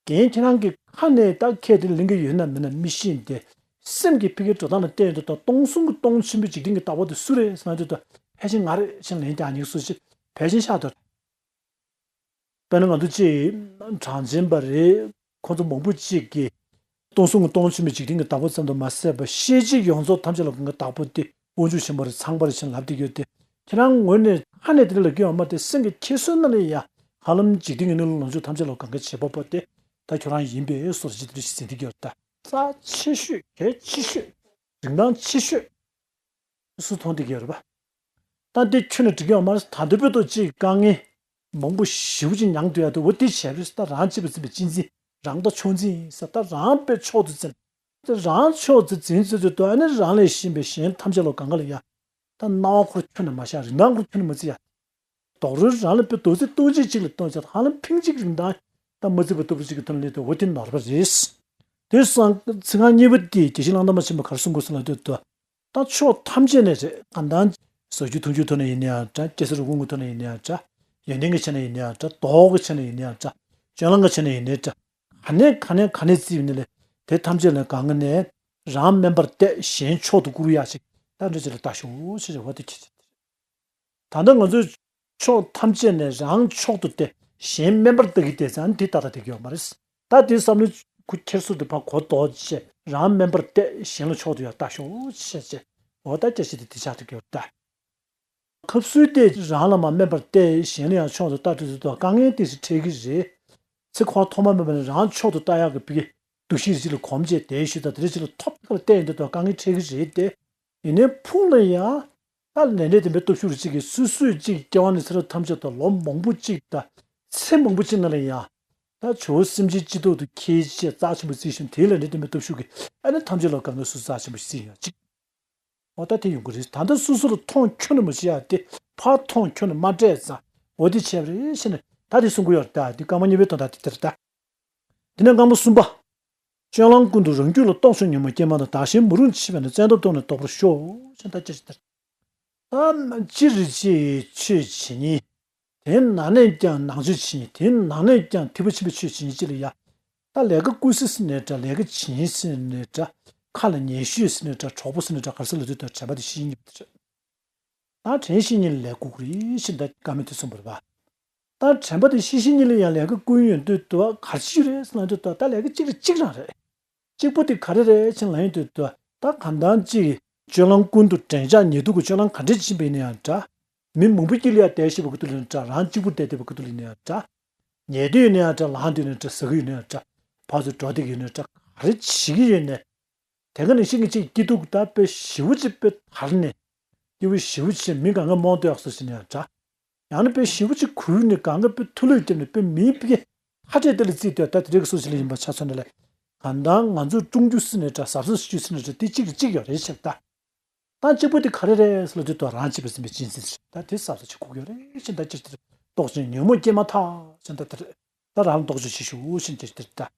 རྒན་ཁྱེད་རང་གི་ཁ་ནས་ད་ཁས་དེ་ལེན་གྱི་ཡོད་ན་མེད་ན་མི་ཤེས་ཏེ། སེམས་ཀྱི་ཕ་གིའི་འགྲོ་སྟངས་ལ་བལྟས་དུས་ད་སྟོང་གསུམ་གྱི་སྟོང་ཆེན་པོའི་འཇིག་རྟེན་གྱི་བདག་པོ་དེ་སུ་རེད་ཟེར་ན་དུས་ད་ཕལ་ཆེར་ང་རེད་ཅེས་ལན་རྒྱག་མཁན་སུ་ཞིག་ཕལ་ཆེར་ཤག་ད། དཔེར་ན་ང་ཚོ་གཅིག་གྲངས་ཅན་པ་རེད། ཁོ་ཚོ་མང་པོ་གཅིག་གིས་སྟོང་གསུམ་གྱི་སྟོང་ཆེན་པོའི་འཇིག་རྟེན་གྱི་བདག་པོ་ཙམ་དུ་མ་ཟད་པར་ཤེས་བྱའི་ཡོངས་རྫོགས་ཐམས་ཅད་ལ་གང་གི་བདག་པོ་དེ་དབང་ཕྱུག་ཆེན་པོ་རེད། ཚངས་པ་རེད་ཅེས་ལབ་བསྡད་ཡོད་དེ། ཁྱེད་རང་ངོས་ནས་ཁ་ནས་དེ་འདྲ་ལབ་ཀྱི་ཡོད་མ་རེད། སེམས་ཀྱི་ཁྱེར་སོ་ནང་ལ་ཡ་ཧ་ལམ་འཇིག་རྟེན་གྱི་གནས་ལུགས་ལོངས་སྤྱོད་ཐམས་ཅད་ལ་གང་གི་བྱེད་པ་པོ་དེ་ད་ཁྱོད་རང་ཡིན་པའི་བཟོ་འདྲ་ཅིག་དེ་འདྲ་ཞིག་ཟིན་བསྡད་ཀྱི་ཡོད་ད། རྩ་ཆེ་ཤོས་གལ་ཆེ་ཤོས་རིན་ཐང་ཆེ་ཤོས། སུ་མཐོང་བསྡད་ཀྱི་ཡོད་རེད་པ། ད་འདི་ཁྱོན་ནས་འགྲིག་གི་ཡོད་མ་རེད། ད་འདི་བོད་དུ་ཅིག་དཀའ་ངལ་མང་པོ་ཞེ་པོ་ཅིག་མྱངས་བསྡད་ཡ་དེ་འོ་དེ་བྱས་པས་ད་རང་གཅེས་པར་འཛིན་པའི་གཅེས་འཛིན། རང་ལྟ་མཆོག་འཛིན་ཡིན་ས། ད་རང་དཔེ་མཆོག་ཏུ་འཛིན། དེ་རང་མཆོག་ཏུ་འཛིན་ཚུལ་དེ་དོན་ནི་རང་ལས་གཞན་པའི་གཞན་ཐམས་ཅད་ལ་གང་ག་ལ་ཡ། ད་སྣང་བ་ཁོ་ཁྱོན་ནས་མ་བཞག་རིན་ཐང་ཁོ་ཁྱོན་ནས་མ་བརྩི་ཡ། རྡོག་རོལ་རང་ལ་དཔེ་རྡོག་རྩེ་སྟོང་གཅིག་གཅིག་ལ་གཏོང་བྱ་ཧ་ལམ་ཕིང་གཅིག་རིན་ཐང་ད་མ་བརྩི་བ་ལྟ་བུ་ཅིག་གི་ཐོག་ནས་ལས་དེ་འོ་དེ་ནོར་བ་རེད། དེ་སང་ཚིག་རྐང་གཉིས་པ་དེ་དགེ་བཤེས་གླང་དར་མ་ཆེན་པོས་ག་རེ་གསུང་དགོས་ཟེར་ན་དེ་དོ། ད་ཕྱོགས་ཐམས་ཅད་ནས་རེད། གང་ལྟར་ཟ་རྒྱུ་འཐུང་རྒྱུའི་ཐོག་ནས་ཡིན་ན་ཡང་འདྲ། སྐྱེ་ས་རུས་ཁུངས་ཀྱི་ཐོག་ནས་ཡིན་ན་ཡང་འདྲ། ཡོན་ཏན་གྱི་ཆ་ནས་ཡིན་ན་ཡང་འདྲ། ལྡོག་གི་ཆ་ནས་ཡིན་ན་ཡང་འདྲ། སྤྱོད་ལམ་གྱི་ཆ་ནས་ཡིན་ན་འདྲ། ག་ནས་ག་ནས་ག་ནས་བརྩིས་ཡིན་ནའི་དེ་ཐམས་ཅད་ལ་གང་ག་ནས་རང་དམན་པར་གཏད། གཞན་མཆོག་ཏུ་བཀུར་ཡག་ཅིག་ད་འདྲ་ཅིག་ལ་ལྟ་ཤོག་ཅེས་བྱ་བ་དེ་ཁྱེད་ཀྱིས། ད་ལྟ་ང་ཚོས་ཕྱོགས་ཐམས་ཅད་ནས་རང་མཆོག་ཏུ་གཏད། གཞན་དམན་པར་ལྟ་གི་བསྡད་ཙང་དེ་ཏག་ཏག་བསྡད་ཀྱི་ཡོད་མ་རེད། ད་དེ་བསམ་བློ་ཁུ་ཁྱེར་སོ་དེ་ཕར་གོ་ལྡོག་བྱས། རང་དམན་པར་བལྟས། གཞན་ལ་མཆོག་ཏུ་ཡང་ལྟ་ཤོག་ཅེས་བྱས། འོ་ད་སྐད་ཆ་དེ་དེ་ཆགས་ཐུབ་ཀྱི་ཡོད་ད། ཁབ་སུལ་ཏེ་རང་ལ་མ་དམན་པར་བལྟས། གཞན་ལ་ཡང་མཆོག་ཏུ་ལྟ་དུས་སུ་དཀའ་ངལ་ཏོག་ཙམ་འཕྲད་ཀྱི་རེད། ཚེ་འཁོར་ཐོག་མ་མེད་པ་ནས་རང་མཆོག་ཏུ་ལྟ་ཡག་གི་བི་འདུ་ཤེས་རིགས་ལ་གོམས་བྱས་བསྡད་ཞུས་དང་། དེ་རིགས་ལ་ཐོབ་ཐང་བལྟས་ཡོང་དུས་དཀའ་ངལ་འཕྲད་ཀྱི་རེད་དེ། ཡིན་ནའི་ཕུགས་ལ་ཡང་ད་ལས་འབྲས་དེ་འདྲའི་སྟོབས་ཤུགས་རེ་གཅིག་གིས་སོ་སོས་གཅིག་སྐྱེ་བ་ནས་ཚེ་རབས་ཐམས་ཅད་དུ་ལོ་མང་པོ་གཅིག་དང་ཚེ་མང་པོ་གཅིག་ནང་ལ་ཡང་ད་ཇོ་བོ་སེམས་ཅན་སྤྱི་ཐོག་ཏུ་ཁྱེད་ཅེས་རྩ་ཆེན་པོ་བརྩིས་ཤིང་། དེའི་ལས་འབྲས་དེ་འདྲའི་སྟོབས་ཤུགས་ཀྱིས་ཨ་ནི་ཐམས་ཅད་ལ་དགའ་མནོ་སོ་སོ་རྩ་ཆེན་པོ་ཞིག་བརྩིས་ཡོང་གཅིག་འོ་ད་དེ་ཡོང་གི་རེད། ད་ལྟ་སོ་སོ་ལ་མཐོང་ཁྱོན་ནས་མ་བྱེད་ཡ་དེ། ཕར་མཐོང་ཁྱོན་ནས་མ་སྤྲད་ཙང་འོ་དེ་བྱས་པ་རེད་ཟེར་ནས་ད་དེ་གསུང་གི་ཡོད་རེད། ད་དེ་རྐང་པ་གཉིས་པའི་དོན་དག་དེ་དེ་རེད་ད། དེ་ནས་རྐང་པ་གསུམ་པ། སྤྱོད་ལམ་ཀུན་ཏུ་རང་རྒྱུད་ལ་རྟོག་ཚོགས་ཉོན་མོངས་སྐྱེས་མ་དང་། བདག་གཞན་མ་རུངས་ཕྱེ་བས་ན། བཙན་ཐབས་རྟོག་ནས་བཟློག་པར་ཤོག་ཅེས་ད་ཅི་ཞིག་ལྟར། ད་སྤྱིར་ཅི་ཡི་ཆོས་ཇི་སྙེད། དེ་ནང་ནས་ཀྱང་ནང་ཆོས་ཇི་སྙེད། དེ་ནང་ནས་ཀྱང་ཐེག་པ་ཆེན་པོའི་ཆོས་ཇི་སྙེད་ཅིག་ལ་ཡ། ད་ལས་ཀ་ཀུན་གཟིགས་ཟེར་ནའི་འདྲ། ལས་ཀ་བྱེད་ཟེར་ནའི་འདྲ། ཁ་ལ་ཉན་ཤོས་ཟེར་ནའི་འདྲ། གྲོགས་པོ་ཟེར་ནའི་འདྲ། ག་རེ་ཟེར་ལབ་དུས་ད་དྲན་པ་དེ་ཤེས་ཉིད་པ་དེ་རེད། ད་དྲན་ཤེས་ཉིད་ལ་ལས་དགོས་ཀྱི་རེད་ཅེས་ད་བཀའ་མོལ་དེ་གསུངས་པ་རེད་པ། ད་དྲན་པ་དེ་ཤེས་ཤེས་ཉིད་ལ་ཡང་ལས་ཀ་ཀུན་ཡོད་དུས་དུ་ག་རེ་ཞིག་རེད་ཟེར་ལབ་དུས་ད་ལས་ཀ་གཅིག་རེད། གཅིག་རང་རེད། གཅིག་པོ་དེ་ག་རེ་རེད་ཅེས་ལབ་ཡོང་དུས་ད་ད་གང་ལྟར་གཅིག་སྤྱོད་ལམ་ཀུན་ཏུ་འགྲན་ཞག་ཉེ་དུ་གི་སྤྱོད་ལམ་ག་འདྲས་ཕྱིན་པ་ཡིན་ན་ཡང་འདྲ། མི་མང་པོའི་དཀྱིལ་ལ་ཡང་བསྡད་ཤེས་པའི་སྐབས་དུ་ལ་ཡང་འདྲ། རང་གཅིག་པུ་བསྡད་བསྡད་པའི་སྐབས་དུ་ལ་ཡིན་ན་ཡང་འདྲ། ཉལ་དུས་ཡིན་ན་ཡང་འདྲ། ལངས་དུས་ཡིན་ན་འདྲ། ཟ་གི་ཡིན་ན་ཡང་འདྲ། ཕར་ཚུར་འགྲོ་བསྡད་ཀྱི་ཡིན་ན་འདྲ། ག་རེ་བྱེད་ཀྱི་ཡོད་ནའི། དེ་ག་ནང་བཞིན་གྱི་གཅིག་སྐྱིད་སྡུག་ད་དཔེ་ཞེ་པོ་ཅིག་དཔེ་དར་ནས། སྐྱིད་པོ་ཞེ་པོ་ཅིག་མི་གང་ག་རྨོངས་དུས་ཡག་སོ་ཞིག་ནས་ཡང་འདྲ། ཡང་ན་དཔེ་ཞེ་པོ་ཅིག་གུར་ནས་གང་ག་དཔེ་ཐུགས་ལོས་བརྒྱབ་ནས་དཔེ་མིའི་དཔེ་ཧ་ཏྲས་དེ་ལ་བརྩིས་དུས་ད་དེ་འདྲའི་སོ་ཞིག་ལ་ཡིན་པ་ཆ་མཚོན་ནས་ལས། གང་ལྟར་ང་ཚོ་སྲུང་རྒྱུ་ཟེར་ནའི་འདྲ། གཟབ་གཟབ་བྱེད་རྒྱུ་ཟེར་ནའི་འདྲ། དེ་གཅིག་གིས་གཅིག་ཡོད་རེད་ཤག་ད། ད་གཅིག་པོ་དེ་ག་རེ་རེད་ཟེར་ལབ་དུས་ད་རང་གཅེས་པར་འཛིན་པའི་གཅེས་འཛིན་ཟེར། ད་དེ་གཟབ་གཟབ་བྱེད་དགོས་ཀྱི་ཡོད་རེད་ཅེས་ད་ཅི་ལྟར་རྟོགས་ཤིང་ཉོན་མོངས་སྐྱེས་མ་ཐག་ཅེས་ད་དེ་རེད། ད་རང་ལ་རྟོག་དཔྱོད་བྱེད་ཤོག་ཅེས་ཅི་ལྟར་ད།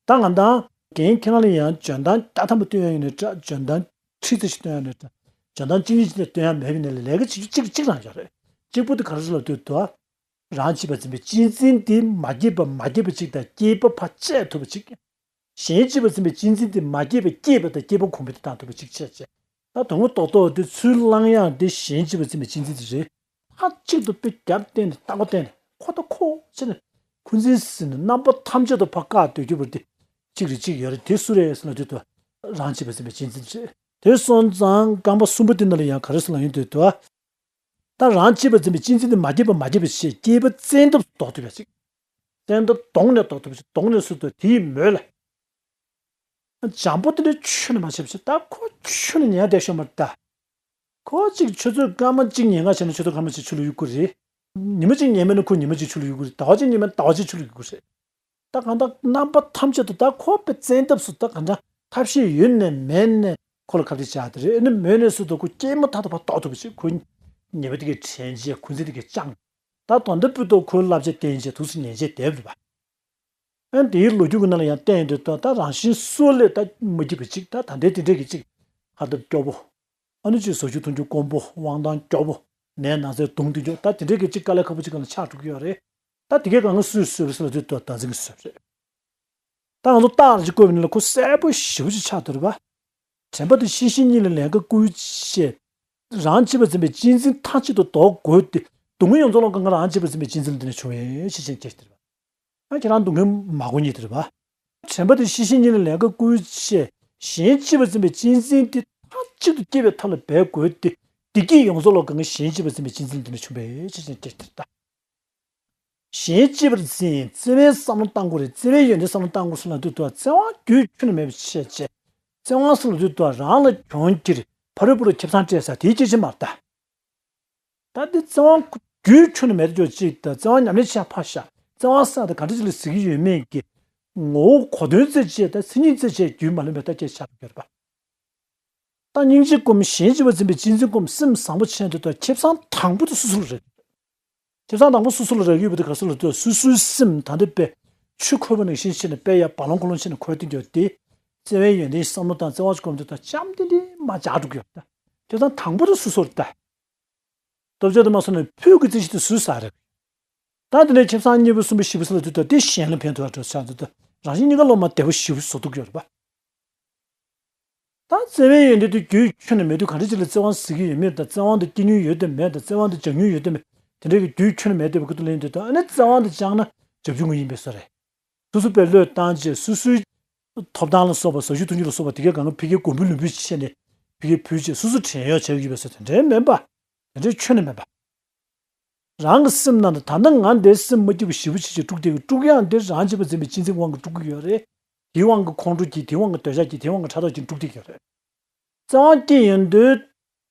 ད་ང་དང་རྒན་ཁྱེད་རང་ལ་ཡང་འཇོན་ཐང་བརྒྱ་ཐམ་པ་སྟོན་ཡ་ཡོད་ནའི་འདྲ། འཇོན་ཐང་ཁྲི་ཙམ་ཞིག་སྟོན་ཡ་ཡོད་ནའི་འདྲ། འཇོན་ཐང་གཅིག་གཉིས་ཅིག་ནས་སྟོན་ཡ་མེད་པ་ཡིན་ནའི་ལས་ཀ་བྱེད་རྒྱུ་གཅིག་གཅིག་རང་ཡོད་རེད། གཅིག་པོ་དེ་ག་རེ་རེད་ལབ་དུས་ད། རང་གཅེས་པར་འཛིན་པའི་གཅེས་འཛིན་དེ་མ་སྐྱེས་པ་མ་སྐྱེས་པ་ཅིག་དང་། སྐྱེས་པ་ཕར་བཅད་ཐུབ་པ་ཅིག་གཞན་གཅེས་པར་འཛིན་པའི་གཅེས་འཛིན་དེ་མ་སྐྱེས་པ་སྐྱེས་པ་དང་། སྐྱེས་པ་གོང་འཕེལ་དུ་བཏང་ཐུབ་པ་ཅིག་བྱས་བྱས། ད་དོན་ངོ་ཏོག་ཏོག་དེ་ཚུར་བླང་ཡག་དེ་གཞན་གཅེས་པར་འཛིན་པའི་གཅེས་འཛིན་དེ་རེད། མཐའ་གཅིག་ཏུ་དཔེ་རྒྱབ་བསྟན་ནས་ལྟག་པ་བསྟན་ནས་ཁོ་ད་ཁོ་བྱས་ནས་ཁོ་འཛིན་ཟིན་ནས་རྣམ་པ་ཐམས་ཅད་དུ་ཕར་བཀག་སྡོད་རྒྱུ་བར་དེ་གཅིག་རེད། གཅིག་ཡོད་རེད། དེ་སུ་རེད་ཟེར་ལབ་དུས་ད་རང་གཅེས་པར་འཛིན་པའི་གཅེས་འཛིན་རེད། དེ་སོང་ཙང་རྐང་པ་གསུམ་པོ་དེ་ནང་ལ་ཡང་ག་རེ་ཟེར་ལབ་ཡོང་དུས་ད། ད་རང་གཅེས་པར་འཛིན་པའི་གཅེས་འཛིན་དེ་མ་སྐྱེས་པ་མ་སྐྱེས་པ་བྱས། སྐྱེས་པ་བཙན་ཐབས་སུ་ལྡོག་ཐུབ་པ་ཅིག་བཙན་ཐབས་གདོང་ནས་ལྡོག་ཐུབ་པ་ཅིག་གདོང་ནས་ཟེར་དུས་དེའི་མོད་ལ། འཇམ་པོ་དེ་འདྲའི་ཁྱོན་ནས་མ་བྱས་པ་ཅིག་ད་ཁོ་ཁྱོན་ནས་ཉལ་བསྡད་ཤོག་མ་རེད་ད། ཁོ་གཅིག་ཆུ་ཚོད་སྐར་མ་གཅིག་ཉལ་ག་བྱས་ན་ཆུ་ཚོད་སྐར་མ་གཅིག་ཆུ་ལ་གཡུག་གི་རེད། ཉི་མ་གཅིག་ཉལ་མེད་ན་ཁོ་ཉི་མ་གཅིག་ཆུ་ལ་གཡུག་གི་རེད། ཟླ་བ་གཅིག་ཉལ་མེད་ན་ཟླ་བ་གཅིག་ཆུ་ལ་གཡུག་གི་རེད། ད་གང་ལྟར་རྣམ་པ་ཐམས་ཅད་དུ་ད་ཁོ་དཔེ་བཙན་ཐབས་སུ་ད་གང་འདྲ་ཐབས་ཤེས་ཡོད་ནའི་མེད་ནའི་ཁོ་ལ་ཁ་གཏད་བཅག་དེ་རེད། ཨ་ནི་མོད་ནས་ཟེར་དུས་ཁོ་སྐྱེས་མ་ཐག་ཏུ་ཕར་ལྡོག་ཐུབ་པ་ཞིག་ཁོ་ཉེས་པ་དེ་གས་དྲན་བྱས། ཁོ་འཛིན་དེ་གས་བཅངས། ད་དོན་དག་སྤུས་ཐོག་ཁོའི་བསླབ་བྱ་བསྟེན་བྱས་ཐུགས་སུ་ཉན་བྱས་བསྡད་པ་རེད་པ། ཨ་ནི་དེའི་ལོ་རྒྱུས་ཀྱི་ནང་ལ་ཡང་བསྟན་ཡོད་དུས་ད་ད་རང་བཞིན་སྲོལ་ལས་ད་མ་སྐྱིད་པ་ཅིག་ད་ད་ལྟའི་དེ་འདྲས་ཀྱི་ཅིག་ཁ་འདབ་སྐྱོ་པོ། ཨ་ནི་ཅིག་ཟ་རྒྱུ་འཐུང་རྒྱུ་དཀོན་པོ། དབང་ཐང་སྐྱོ་པོ། ནད་ན་ཚས་གདུང་སྡོད་རྒྱུ། ད་དེ་འདྲས་ཀྱི་ཅིག་དཀའ་ལས་ཁག་པོ་ཅིག་སྒང་ལ་ཆགས་འགྲོ་གི་ཡོད་རེད། ད་དེ་གས་གང་ག་སུས་བཟོས་པ་ཟེར་ལབ་དུས་ད་བདག་འཛིན་གྱིས་བཟོས་པ་རེད། ད་ང་ཚོ་རྟགས་རེ་ཅིག་བཀོད་པ་ཡིན་ན་ཁོ་གསལ་པོ་ཞེ་པོ་ཅིག་ཆགས་འདུག་རེད་པ། དྲན་པ་དེ་ཤེས་ཤེས་གཉིས་ལ་ལས་ཀ་བསྐུལ་བྱས། རང་གཅེས་པར་འཛིན་པའི་གཅེས་འཛིན་མཐའ་གཅིག་ཏུ་ལྡོག་དགོས་ཏེ། སྡུག་བསྔལ་ཡོངས་རྫོགས་ལ་གང་ག་རང་གཅེས་པར་འཛིན་པའི་གཅེས་འཛིན་ལ་བརྟེན་ནས་བྱུང་བའི་ཕྱིར་ཅན་སྐྱེ་སྟེ་རེད་པ། ཨ་ཁྱེད་རང་སྡུག་བསྔལ་མ་དགོས་ཉིད་དེ་རེད་པ། དྲན་པ་དེ་ཤེས་ཤེས་གཉིས་ལ་ལས་ཀ་བསྐུལ་བྱས། གཞན་གཅེས་པར་འཛིན་པའི་གཅེས་འཛིན་དེ་མཐའ་གཅིག་ཏུ་སྐྱེ་བའི་ཐབས་ལ་འབད་དགོས་ཏེ། བདེ་སྐྱིད་ཡོངས་རྫོགས་ལ་གང་ག་གཞན་གཅེས་པར་འཛིན་པའི་གཅེས་འཛིན་ལ་བརྟེན་ནས་བྱུང་བའི་ཕྱིར་ཅན་སྐྱེ་སྟེ་རེད་ད། གཞན་གཅེས་པར་འཛིན། བརྩེ་བའི་བསམ་བློ་བཏང་དགོས་རེད། བརྩེ་བའི་ཡོན་ཏན་བསམ་བློ་བཏང་དགོས་ཟེར་ལབ་དུས་ད་བརྩེ་བ་རྒྱུད་ཁྱོན་ནས་མེད་པ་བྱས་བྱས། བརྩེ་བ་ཟེར་ལབ་དུས་ད་རང་ལ་གྱོང་ཁྱེར། ཕ་རོལ་པོ་ལ་ཁེ་བཟང་སྤྲད་ས་དེའི་སྐད་ཆ་མ་རེད་ད། ད་འདི་བརྩེ་བ་རྒྱུད་ཁྱོན་ནས་མེད་དུ་གཅིག་དང་། བརྩེ་བ་ཉམས་ལེན་བྱེད་ཡ་ཕར་བཞག་བརྩེ་བ་ཟེར་ཡ་དེ་ག་འདྲ་ཅིག་ལ་ཟེར་གྱི་ཡོད་མེད་ཀྱི་ངོ་བོ་གོ་དོན་རྩད་བཅད་དང་མཚན་ཉིད་རྩད་བཅད་རྒྱུད་མ་ལོན་པའི་ད་སྐད་ཆ་ཆགས་འགྲོ་གི་རེད་པ། ད་སྙིང་རྗེ་སྒོམ། གཞན་གཅེས་པར་འཛིན་པའི་གཅེས་འཛིན་སྒོམ། སེམས་བཟང་པོ་བྱས་འདུག་ད་ཁེ་བཟང་དང་པོ་དེ་སོ་སོ་ལ་རག་གི་ཡོད། ཁེ་བཟང་དང་པོ་སོ་སོ་ལ་རག་གི་ཡོད་པ་དེ་ག་རེ་ཟེར་ལབ་དུས། སོ་སོའི་སེམས་ད་འདི་དཔེ་ཆུ་ཁོལ་བ་ནང་བཞིན་བྱས་ནས་དཔེ་ཡར་རྦ་ཀློང་ཀློང་བྱས་ནས་ཁོལ་བསྡད་ཡོད་དེ། བརྩེ་བའི་ཡོན་ཏན་བསམ་བློ་བཏང་། བརྩེ་བ་སྒོམ་དུས་ད་ལྕམ་ལྡིང་ལྡིང་མར་འཇགས་འགྲོ་གི་ཡོད་ད། ཁེ་བཟང་དང་པོ་དེ་སོ་སོ་རེད་ད། སྟོབས་ཆེན་དུ་མ་སོང་ནས་ཕུགས་ཀྱི་རྩིས་གཞི་དེ་སུས་ཟ་རེད། ད་དེ་ནས་ཁེ་བཟང་གཉིས་པ་གསུམ་པ་བཞི་པ་ཟེར་ལབ་དུས་ད་དེ་གཞན་ལ་ཕན་ཐོགས་འགྲོ་ཆགས་འདུག་ད་རང་བཞིན་གཉིས་ཀ་ལོ་མ་བདེ་བ་ཞེ་པོ་བཟོ་ཐུབ་ཀྱི་ཡོད་རེད་པ། ད་བརྩེ་བའི་ཡོན་ཏན་དེ་རྒྱུད་ཁྱོན་ནས་མེད་དུས་ག་འདྲ་ཅིག་ལ་བརྩེ་བ་ཟེར་གྱི་ཡོད་མེད་དང་། བརྩེ་བ་དེ་སྐྱེ་མྱོང་ཡོད་དམ་མེད་དང་། བརྩེ་བ་དེ་སྦྱང་མྱོང་ཡོད་དམ་མེད། དེ་འདྲའི་གི་རྒྱུས་ཁྱོན་ནས་མེད་བསྡད་པའི་སྐབས་དུ་ལེན་དུས་ད་ཨ་ནི་བཙན་དབང་དུ་བཅངས་ན་བྱབ་ཆུང་ངུ་ཡིན་པའི་བཟོ་རེད། སོ་སོ་པའི་བློས་བཏང་བྱས་སོ་སོའི་ཐོབ་ཐང་ལ་སོགས་པ་ཟབ་ཞུགས་ཐུབ་རྒྱུ་ལ་སོགས་པ་དེ་གའི་སྒང་ག་ཕ་གིའི་མགོན་པོའི་ལུས་པོའི་ཆེད་ནས་ཕ་གིའི་ཕུལ་བྱས་སོ་སོ་བྲན་གཡོག་བྱེད་ཀྱི་ཡོད་པའི་བཟོ་དེ་འདྲའི་མིན་པ། དེ་འདྲའི་ཁྱོན་ནས་མེད་པ། རང་གི་སེམས་ནང་དུ་ད་ལྟ་ང་འདིར་སེམས་མ་སྐྱིད་པ་ཞེ་པོ་ཅིག་ཅིག་དཀྲུགས་བསྡད་ཀྱི་དཀྲུགས་ཡག་འདི་རང་གཅེས་པར་འཛིན་པའི་གཅེས་འཛིན་གྱི་དབང་གིས་དཀྲུགས་ཀྱི་ཡོད་རེད། དེའི་དབང་གིས་ཁོང་ཁྲོ་སྐྱེས། དེའི་དབང་གིས་འདོད་ཆགས་སྐྱེས། དེའི་དབང་གིས་ཕྲག་དོག་སྐྱེས་དཀྲུགས་བསྡད་ཀྱི་ཡོད་རེད། བཙན་དབང་སྐྱེས་ཡོང་དུས་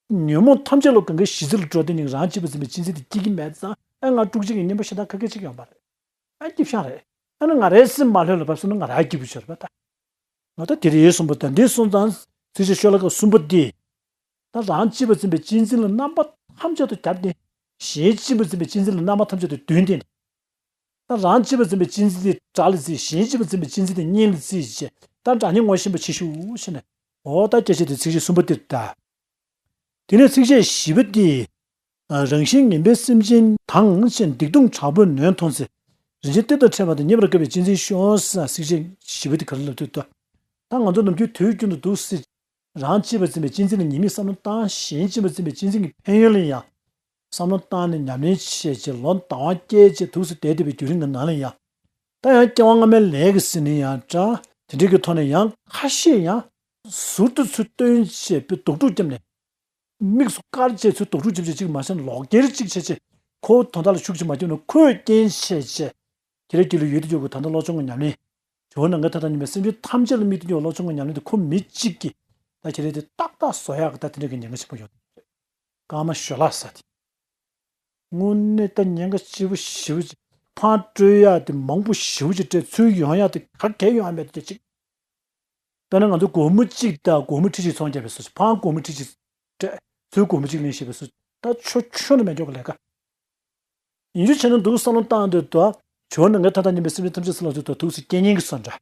ཉོན་མོངས་ཐམས་ཅད་ལ་གང་གའི་གཞི་རྩ་ལ་འགྲོ་བསྡད་ནས་རང་གཅེས་པར་འཛིན་པའི་གཅེས་འཛིན་དེ་སྐྱེ་གི་མེད་ཙང་ཨ་ང་དཀྲུག་ཅིག་གི་གཉེན་པོ་གཞན་དག་ག་གེ་ཅིག་ཡོང་བ་རེད། ཨ་སྐྱིད་ཤང་རེད། ཨ་ནི་ང་རའི་སེམས་མ་ལྷོད་ལ་བབས་སོང་ན་ང་རང་སྐྱིད་པོ་ཤོར་བ་ད། ང་ད་དེ་རེད་གསུངས་པ་དང་འདི་སོང་ཙང་ཚིགས་བཅད་ཤོ་ལོ་ཀ་གསུམ་པ་འདི། ད་རང་གཅེས་པར་འཛིན་པའི་གཅེས་འཛིན་ལ་རྣམ་པ་ཐམས་ཅད་དུ་རྒྱབ་སྟེ། གཞན་གཅེས་པར་འཛིན་པའི་གཅེས་འཛིན་ལ་རྣམ་པ་ཐམས་ཅད་དུ་མདུན་བསྟན་ཏེ། ད་རང་གཅེས་པར་འཛིན་པའི་གཅེས་འཛིན་དེ་དགྲ་ལ་བརྩི། གཞན་གཅེས་པར་འཛིན་པའི་གཅེས་འཛིན་དེ་གཉེན་ལ་བརྩི་ཞེས་ད་དགྲ་གཉེན་ངོ་ཤེས་པ་བྱེད་ཤོག་ཞེས་ནས། འོ་ད་སྐད་ཆ་དེ་ཚིགས་བཅད་གསུམ་པ་དེ་ད། དེ་ནས་ཚིགས་བཅད་བཞི་པ་དེ། རང་བཞིན་ངན་པའི་སེམས་ཅན་དང་ཞེས་སྡིག་ལྟུང་དྲག་པོས་ནོན་མཐོང་ཚེ། རིན་ཆེན་གཏེར་དང་ཕྲད་པ་དང་རྙེད་པར་དཀའ་བའི་གཅེས་འཛིན་ཤོག་ཟེར་ཚིགས་བཅད་བཞི་པ་དེ་ག་རེ་ལབ་འདུག་ད། ད་ང་ཚོ་ནམ་རྒྱུན་དུས་རྒྱུན་དུ་འདུག་སེ། རང་གཅེས་པར་འཛིན་པའི་གཅེས་འཛིན་ལ་ཉེས་དམིགས་བསམ་བློ་བཏང་། གཞན་གཅེས་པར་འཛིན་པའི་གཅེས་འཛིན་གྱི་ཕན་ཡོན་ལ་ཡང་བསམ་བློ་བཏང་ནས་ཉམས་ལེན་བྱས་རྗེས་ལོ་ཟླ་བ་བསྐྱལ་རྗེས་འདུག་སེ་བསྡད་བསྡད་པའི་བརྒྱུད་རིམ་གྱི་ནང་ལ་ཡང་། ད་ཡང་སྐྱེ་བ་སྔ་མའི་ལས་ཀྱིས་ཟེར་ནས་ཡང་འདྲ། དེ་འདྲའི་གི་ཐོག་ནས་ཡང་ཁ་ཤས་ཡང་ཟུར་དུ་ཚུར་བཏོན་བྱས་པའི་དུག་སྦྲུལ་བརྒྱབ་ནས། དམིགས་སུ་བཀར་བྱས་ཚུར་དུག་སྦྲུལ་བརྒྱབ་བྱས་གཅིག་མ་བྱས་ན་ལོག་སྒྱེར་གཅིག་བྱས་བྱས་ཁོ་དོན་དག་ལ་ཤུགས་ཅིག་མ་བརྒྱབ་ན་ཁོས་རྐྱེན་བྱས་བྱས། ཁྱེད་རའི་རྒྱུད་ལ་ཡོད་དུ་ཡོད་དགོས་ད་ལྟ་བློ་སྦྱོང་གི་ཉམས་ལེན། ཇོ་བོ་ནམ་མཁའི་མཐའ་དང་མཉམ་པའི་སེམས་ཅན་ཐམས་ཅད་ལ་དམིགས་ཏེ་ཡོད་བློ་སྦྱོང་གི་ཉམས་ལེན་དེ་ཁོ་མི་གཅིག་གིས་ད་ཁྱེད་རའི་དེ་ཏག་ཏག་བཟོ་ཡག་གི་ད་དེ་འདྲ་གི་ཉེན་ཁ་ཆེན་པོ་ཡོད་རེད། ཀརྨ་ཞོལ་ལྷ་ཟེར་དེ། དངོས་གནས་ད་ཉེན་ཁ་ཆེ་པོ་ཞེ་པོ་ཅིག་ཕར་སྤྲོད་ཡག་དེ་མང་པོ་ཞེ་པོ་ཅིག་སྤྲད། ཚུར་ཡོང་ཡག་དེ་ག་གེ་ཡོང་ཡག་མེད་དེ་ཅིག་དཔེར་ན་ང་ཚོ་སྒོར་མོ་གཅིག་དང་སྒོར་མོ་ཁྲི་གཅིག་ཚོང་རྒྱག་པའི་བཟོ་ཅིག་ཕར་སྒོར་མོ་ཁྲི་གཅིག་སྤྲད། ཚུར་སྒོར་མོ་གཅིག་ལེན་ཞེས་པའི་བཟོ་ཅིག་ད་ཆོ་ཆོ་ནས་མེད་འཇོག་གི་ལས་ཀ། ཡིན་རྒྱུ་བྱས་ན་འདུག་བསམ་བློ་བཏང་དུས་ད་ཇོ་བོ་ནམ་མཁའི་མཐའ་དང་མཉམ་པའི་སེམས་ཅན་ཐམས་ཅད་ཟེར་ལབ་དུས་ད་འདུག་སེ་རྐྱེན་ངན་གྱི་བཟོ་འདྲ།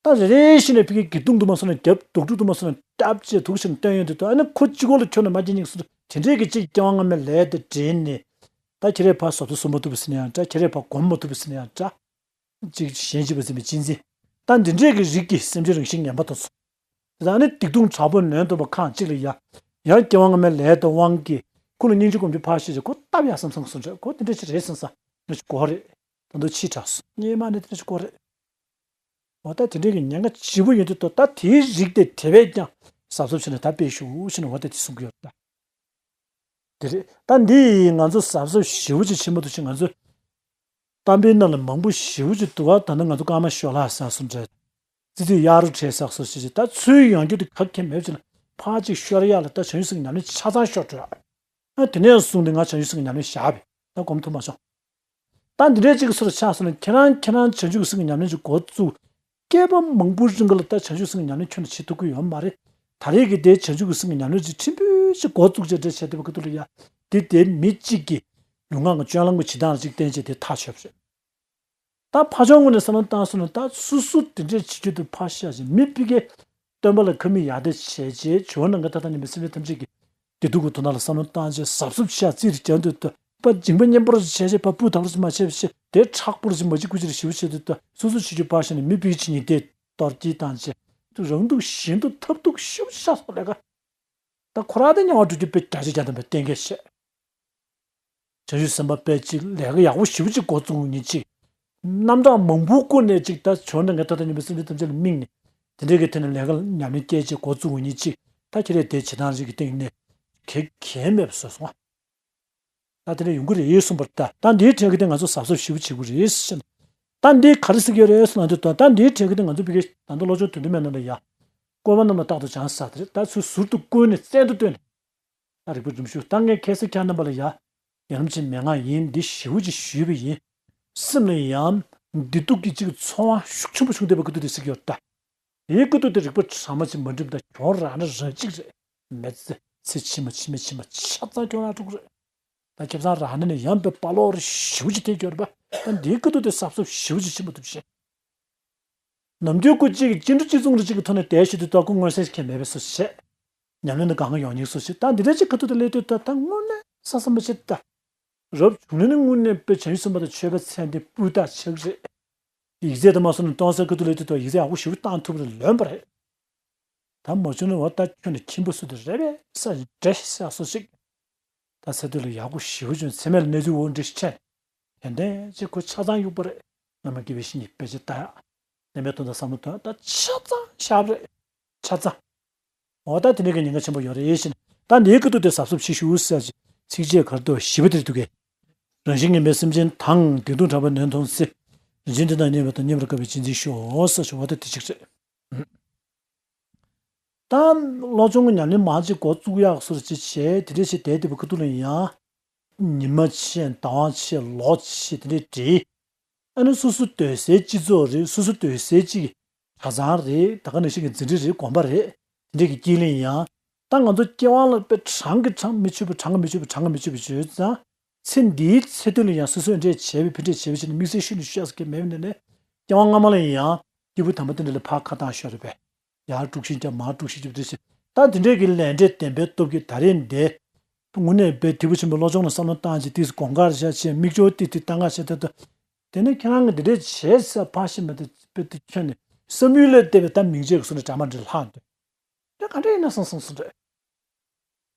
ད་རེ་རེ་བཞིན་ནས་ཕ་གིའི་དགེ་སྡུག་དུ་མ་སོང་ན་རྒྱབ། དུག་སྦྲུལ་དུ་མ་སོང་ན་བརྒྱབ་བྱས་འདུག་སེ་བཏོན་ཡོང་དུས་ད་ཨ་ནི་ཁོ་གཅིག་པོ་ལ་ཁྱོན་ནས་མ་སྐྱེ་ཉེན་སོང་། དེ་འདྲའི་གི་གཅིག་སྐྱེ་བ་སྔ་མའི་ལས་དེ་དྲན་ནས། ད་ཁྱེད་རས་ཕར་བཟོ་ལྟ་བཟོ་མ་ཐུབ་པ་ཟེར་ན་ཡང་འདྲ། ཁྱེད་རས་ཕར་སྒོམ་མ་ཐུབ་པ་ཟེར་ན་ཡང་འདྲ། གཅིག་གཞན་གཅེས་པར་འཛིན་པའི་གཅེས་འཛིན། ད་འདི་འདྲས་ཀྱི་རིགས་ཀྱི་སེམས་ཅན་རང་བཞིན་ངན་པ་དེ་ཚོ། དེ་དག་ནི་སྡིག་ལྟུང་དྲག་པོས་ནོན་ཐུབ་པ་ཁག་གཅིག་ལ་ཡ། ཡང་སྐྱེ་བ་སྔ་མའི་ལས་དང་དབང་གིས་ཁོ་ལ་སྙིང་རྗེ་སྒོམ་རྒྱུ་ཕར་བཤད་ཅིག་ཁོ་སྟབས་ཡག་བསམ་བསམ་སོང་འདྲ། ཁོ་དེ་འདྲ་ཞིག་རེད་བསམ་བསམ་འདྲ་ཞིག་གོ་རེད། ད་དུང་ཕྱི་དྲགས་སོང་། སྔོན་མ་ནས་དེ་འདྲ་ཞིག་གོ་རེད། འོ་ད་དེ་འདྲས་ཀྱི་ཉེན་ཁ་ཆེ་པོ་ཡོད་དུས་ད་ལྟ་དེའི་རིགས་དེ་དེ་བས་ཀྱང་གཟབ་གཟབ་བྱས་ནས་ད་དཔེ་ཞུ་ཞེས་ནས་འོ་ད་དེ་གསུང་གི་ཡོད་ད། དེ་རེད། ད་འདི་ང་ཚོ་གཟབ་གཟབ་ཞེ་པོ་ཅིག་བྱེད་མ་ཐུབ་ཕྱིན་ང་ཚོ་གཏམ་དཔེའི་ནང་ལ་མང་པོ་ཞེ་པོ་ཅིག་འདུག་བ། ད་ནི་ང་ཚོ་ཀརྨ་ཞོལ་ལྷ་ཟེར་སོང་འདྲ། ཙི་ཙི་གཡག་རུ་བྲེས་ཟེར་སོང་ཞེས་ད་ཚུར་ཡོང་རྒྱུ་དེ་ག་གེ་མེད་ཅིག་ལ་ཕར་ཅིག་ཤོར་ཡག་ལ་ད་བྱང་ཆུབ་སེམས་ཀྱི་ཉམས་ལེན་ཆ་ཚང་ཤོར་འགྲོ། ཨ་དེ་ནས་བཟུང་སྟེ་ང་བྱང་ཆུབ་སེམས་ཀྱི་ཉམས་ལེན་བཞག་པས་ད་སྒོམ་ཐུབ་མ་བྱུང་། ད་འདི་འདྲའི་ཅིག་སོར་ཆགས་སོང་ན་ཁྱེད་རང་ཁྱེད་རང་བྱང་ཆུབ་སེམས་ཀྱི་ཉམས་ལེན་ཅིག་འགོ་བཙུགས། བསྐལ་པ་མང་པོའི་རིང་ལ་ད་བྱང་ཆུབ་སེམས་ཀྱི་ཉམས་ལེན་ཁྱོན་ནས་བྱེད་ཐུབ་ཀྱི་ཡོད་མ་རེད། ད་རེས་ཀྱི་དེ་བྱང་ཆུབ་ཀྱི་སེམས་ཀྱི་ཉམས་ལེན་ཅིག་ཕྲན་བུ་ཞིག་འགོ་བཙུགས་བྱས་འདྲ་བྱས་བསྡད་པ་གི་ཐོག་ལ་ཡ། དེ་དེ་མི་གཅིག་གིས་ལུས་ངག་གི་སྤྱོད་ལམ་གྱི་བྱེད་སྟངས་ལ་ཅིག་བསྟན་བྱས་དེ་ཐག་ཆོད་པ་རེད། ད་ཕར་ཕྱོགས་ངོས་ནས་བསམ་བློ་བཏང་སོང་ན་ད་སོ་སོ་དེ་འདྲས་བྱེད་རྒྱུ་དེ་ཕར་བཞག་བྱས་མི་ཕ་གིའི་སྟོན་པ་ལ་ཁ་མིག་ཡར་ལྟ་བྱས་རྗེས་ཇོ་བོ་ནམ་མཁའི་མཐའ་དང་མཉམ་པའི་སེམས་ཅན་ཐམས་ཅད་ཀྱི་བདེ་སྡུག་གི་དོན་དག་ལ་བསམ་བློ་བཏང་རྗེས་གཟབ་གཟབ་བྱས་རྩིས་རྒྱག་འདོད་དུ་པ་འཇིགས་པ་གཉེན་པོ་རུ་བྱས་རྗེས་པ་སྤུ་དག་རུ་མ་བྱས་པ་བྱས་དེ་མཁྲེགས་པོ་རུ་མ་བྱེད་དགུ་ཅི་རུ་ཞིབ་བྱེད་དུ་སོ་སོ་བྱེད་རྒྱུ་ཕར་བཞག་ནས་མི་ཕ་གི་ཆེ་ཉིད་དེ་གཏོར་སྐྱེལ་བཏང་རྗེས་རང་སྡུག་གཞན་སྡུག་ཐབས་སྡུག་ཞིབ་བྱས་སོང་ལས་ཀ། ད་ཁོ་རང་དེ་དམྱལ་བ་འགྲོ་རྒྱུ་དཔེ་བརྒྱ་ཆ་བརྒྱ་ཐམ་པའི་གཏན་འཁེལ་བཤད། བྱང་ཆུབ་སེམས་དཔའ་དཔེ་གཅིག་ལས་ཀ་ཡག་པོ་ཞེ་པོ་ཅིག་འགོ་བཙུགས་ངེས་གཅིག་རྣམ་གྲངས་མང་པོའི་སྒོ་ནས་གཅིག་ད་ཇོ་བོ་ནམ་མཁའི་མཐའ་དང་མཉམ་པའི་སེམས་ཅན་ཐམས་ཅད་ལ་དམིགས་ནས་དེ་འདྲའི་གི་ཐད་ནས་ལས་ཀ་ཉམས་ལེན་སྐྱེལ་ཅིག་འགོ་བཙུགས་ངེས་གཅིག་ད་ཁྱེད་རས་དེ་བྱེད་སྟངས་རིགས་ཀྱི་སྟེང་ནས་གལ་གལ་མེད་པ་བཟོས་སོང་ཨ། ད་དེ་འདྲ་ཡོང་གི་རེད་གསུངས་པར་ད་ད་འདིའི་གྲས་ཀྱི་སྟེང་ང་ཚོ་གཟབ་གཟབ་ཞེ་པོ་བྱེད་དགོས་རེད་ཟེར་ནས་ད་འདི་ག་རེ་ཟེར་གྱི་རེད་ཟེར་ན་འདི་ད་ད་འདིའི་གྲས་ཀྱི་སྟེང་ང་ཚོ་བི་གེ་ད་ལྟ་བློ་སྦྱོང་དོན་ལྡན་མའི་ནང་ལ་ཡ། བཀོད་པ་རྣམས་ལ་རྟག་ཏུ་སྦྱང་ཟེར་དེ་རེད། ད་ཚུར་ཟུར་དུ་བཀོལ་ནས་བཙན་དུ་བཏོན་ནས། ད་རིག་པའི་སྒྲོམ་གཞི་ད་ངས་ཁ་སང་ཁྱེད་རྣམ་པ་ལ་ཡ། ཡ་རབས་ཅན་མན་ངག་ཡིན་འདི་ཞེ་པོ་ཅིག་ཞུས་པ་ཡིན། སེམས་ལ་ཡང་བདེ་སྡུག་གི་ཅིག་ཚོར་བ་ཤུགས་ཆེན་པོ་བྱུང་བསྡད་པའི་སྐུ་དུས་དེ་ཟེར་གྱི་ཡོད་ད། དེའི་སྐུ་དུས་དེ་རིག་པ་གྲངས་མ་ཅིག་མ་འགྲིམ་ད་གྱོང་རག་ན་རག་ཅིག་རེད། མི་ཚེ་ཚེ་ཕྱི་མ་ཕྱི་མ་ཕྱི་མ་ཆ་ཚང་གྱོང་རག་འགྲོ་གི་རེད། ད་ཁྱེད་ཚང་རག་ན་ནི་ཡང་པའི་པ་ལོག་རེ་ཞེ་པོ་ཅིག་ཐེབས་ཀྱི་ཡོད་རེད་པ། ད་འདིའི་སྐུ་དུས་དེ་གཟབ་གཟབ་ཞེ་པོ་ཅིག་བྱེད་མ་ཐུབ་ཤེས། ནམ་རྒྱུན་སྐུ་གཅིག་གིས་སྐྱིད་འགྲོ་གཅིག་མཚུངས་རེ་གཅིག་གི་ཐོག་ནས་བསྡད་བཞིན་དུ་ལྟ་སྐུ་མངོན་གསལ་ཁྱད་མེད་པའི་བཟོ་བྱེད། ཉམས་ལེན་དུ་གང་ག་ཡོང་སྙིང་བཟོ་བྱེད། ད་འདི་འདྲ་གཅིག་ཁ་ཐུག་ཏུ་སླེབས་དུས་ད་ད་དངོས་གནས་བསམ་བསམ་པ་བྱེད་ད། རབ་བྱུང་ནས་ནི་དངོས་གནས་དཔེ་བྱང་ཆུབ་སེམས་དཔའ་དང་ཆོས་པའི་མཚན་ལྡན་སྤུས་དག་ཆགས་རེད། ཡིག་ཚད་དུ་མ་སོང་ན་སྟོང་གསལ་ཁ་ཐུག་སླེབས་དུས་ད་ཡིག་ཚད་ཡག་པོ་ཞེ་པོ་བཏང་ཐུབ་རེད་ལོན་པ་རེད། ད་མ་བྱུང་ན་འོ་ད་ཁྱོད་ནི་ཁྱིམ་པ་སུ་དེ་རེད་པས་ས་འདྲེ་ས་སོ་ཞིག་ད་ཚེ་སྟོད་ལ་ཡག་པོ་ཞེ་པོ་བྱུང་། ཚེ་སྨད་ལ་གནས་ཚུལ་འོ་འདྲ་ཞིག་འཕྲད། ཏན་ཏན་ཅིག་ཁོ་ཆ་ཚང་གཡུག་པ་རེད། བླ་མ་དགེ་བའི་བཤེས་གཉེན་དཔེ་ཆ་ལྟ་ཡག། བླ་མའི་དོན་དག་བསམ་བློ་གཏོང་ཡག་ད་ཆ་ཚང་ཤར་བ་རེད། ཆ་ཚང་། འོ་ད་དེ་འདྲའི་གི་ཉེན་ཁ་ཆེན་པོ་ཡོད་རེད་ཞེས་ནས། ད་འདིའི་སྐབས་དུས་དེ་གཟབ་གཟབ་བྱེད་ཤོག་ཟེར་ཞིག་ཚིགས་བཅད་གར་དུ་བཞི་པ་དེར་འདུག་གས། རང་བཞིན་ངན་པའི་སེམས་ཅན་དང་། སྡིག་ལྟུང་དྲག་པོས་ནད་མཐོང་ཚེ། རིན་ཆེན་གཏེར་དང་མཉམ་པ་དང་། མཉམ་པར་དགའ་བའི་གཅེས་འཛིན་ཤོག་ཟེར་ཞིག་འོ་ད་དེ་གཅིག་རེད། ད་བློ་སྦྱོང་གི་ཉམས་ལེན་མང་ཅིག་འགོ་བཙུགས་ཡག་སོར་ཅིག་བྱས། དེ་འདྲས་བྱས་བསྡད་བསྡད་པའི་ཁ་ཐུག་ལ་ཡང་། ཉི་མ་ཕྱིན། ཟླ་བ་ཕྱིན། ལོ་ཕྱིན། དེ་འདྲས་འགྲིལ། ཨ་ནི་སོ་སོ་སྡོད་སའི་སྤྱི་ཚོགས་རེད། སོ་སོ་སྡོད་སའི་ཅིག་གྲྭ་ཚང་རེད། ད་ག་ནང་བཞིན་གྱི་འཛིན་གྲྭ་རེད། དགོན་པ་རེད། དེ་འདྲས་ཀྱི་དཀྱིལ་ལ་ཡང་། ད་ང་ཚོ་སྐྱེ་བ་ལ་དཔེ་གྲངས་ཀྱིས་གྲངས་མི་ཆོད་པ། གྲངས་ཀྱིས་མི་ཆོད་པ། གྲངས་ཀྱིས་མི་ཆོད་པ་བྱོས་ཙང་། ཚེ་འདིའི་ཚེ་སྟོད་ལ་ཡང་སོ་སོས་འདྲས་བྱས་པའི་ཕན་འདྲས་བྱས་པའི་ཕྱིར་ན། དམིགས་བསལ་ཤུལ་ནས་ཞུ་ཡག་ཟེར་མཁན་མེད་པ་ནས་ནས། སྐྱེ་བ་སྔ་མ་ལ་ཡང་སྐྱེས་བུ་དམ་པ་དེ་འདྲ་ལ་ཕར་ཁ་བཏང་ཤོར་རེད་པས། ཡར་དཀྲུགས་ཤིང་རྒྱབ། མར་དཀྲུགས་ཤིང་རྒྱབ་དེ་བྱས། ད་དེ་འདྲས་ཀྱི་ལས་འབྲས་བདེན་པའི་སྟོབས་ཀྱིས་ད་རེས་འདི་དངོས་གནས་དཔེ་དེ་བུ་ཆེན་པོའི་བློ་སྦྱོང་ལ་བསམ་བློ་བཏང་བྱས། དེས་དགོངས་ཀར་བཞག་བྱས། མིག་ཆུ་ཏིག་ཏིག་བཏང་ག་བྱས། ད་ལྟ་དེ་ནས་ཁྱེད་རང་གིས་འདི་འདྲས་བྱས་ཟེར་ཕར་ཕྱིན་པ་དེ་དཔེ་དེ་ཁྱོན་ནས་བསམ་ཡུལ་ལས་འདས་པའི་ད་མིང་ཆད་ཀྱི་བཟོ་ནས་དྲ་མ་འདྲ་ལྷག་འདུག་དེ་ག་འདྲ་ཡིན་ན་བསམ་བསམ་བསམ་རེད།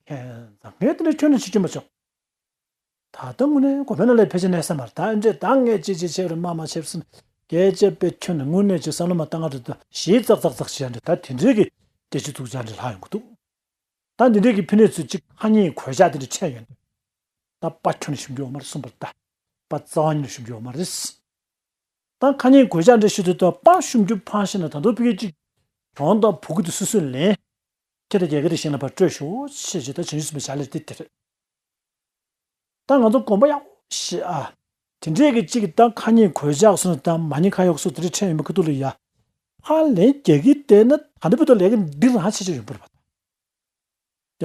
ཁྱེད་ཚང་ངས་དེ་འདྲ་ཁྱོན་ནས་བྱེད་རྒྱུ་མ་བྱུང་། ད་ལྟ་དངོས་གནས་དགོན་པའི་ནང་ལ་ཕལ་ཆེར་གནས་ས་མ་རེད། ད་འདྲས་ད་ངས་ཅི་ཅི་བྱས་རེད། མ་མ་བྱས་ཟིན། སྐད་ཆ་དཔེ་ཁྱོན་ནས་དངོས་གནས་ཅིག་བསམ་བློ་མ་བཏང་ག་འདྲ། ད་ཞེ་ཙག་ཙག་ཙག་བྱས་འདྲ། ད་དེ་འདྲས་ཀྱི་སྐད་ཆ་ཚིག་ཅག་འདྲ་ལྷག་ཡོང་གི་འདུག་ད་འདི་འདྲས་ཀྱི་ཕན་ནུས་ཚོད་ཅིག་ཁ་ཉིན་གོད་ཆག་དེ་འདྲ་འཕྲད་ཡོང་དུས། ད་དཔའ་ཁྱོན་ནས་ཞུམ་རྒྱུ་ཡོད་མ་རེད་གསུངས་པ་རེད། ད་དཔའ་རྩ་བ་ཉིད་ནས་ཞུམ་རྒྱུ་ཡོད་མ་རེད། ད་ཁ་ཉིན་གོད་ཆག་འདྲ་ཞུ་དུས། ད་དཔའ་ཞུམ་རྒྱུ་ཕར་བཞག་ན། ད་དུང་ཕ་གི་ཅིག་གྱོང་དང་བུ་གུ་དེ་སོ་སོས་ལེན། ཁྱེད་དང་རྒྱ་གར་གཞན་ལ་ཕར་སྤྲོད་ཤོག་ཅེས་བྱས། ད་བྱང་ཆུབ་སེམས་དཔའི་བྱ་ལས་དེ་དེ་རེད། ད་ང་ཚོ་དགོན་པ་ཡག་པོ་ཞིག་ཨ། དེ་འདྲས་ཀྱི་གཅིག་གི་ད་ཁ་ཉིན་གོད་ཆག་སོང་ན། ད་མ་ཉིན་ཁ་ཡག་སོ་དེ་འདྲས་འཕྲད་ཡོང་བའི་ཁ་ཐུག་ལ་ཡ། ཧ་ལས་རྒྱག་གི་བསྡད་ན། ད་ལྟ་བུ་ད་ལས་ཀ་འདི་རང་ཆེ་ཆེ་ཡོང་པ་རེད་པ།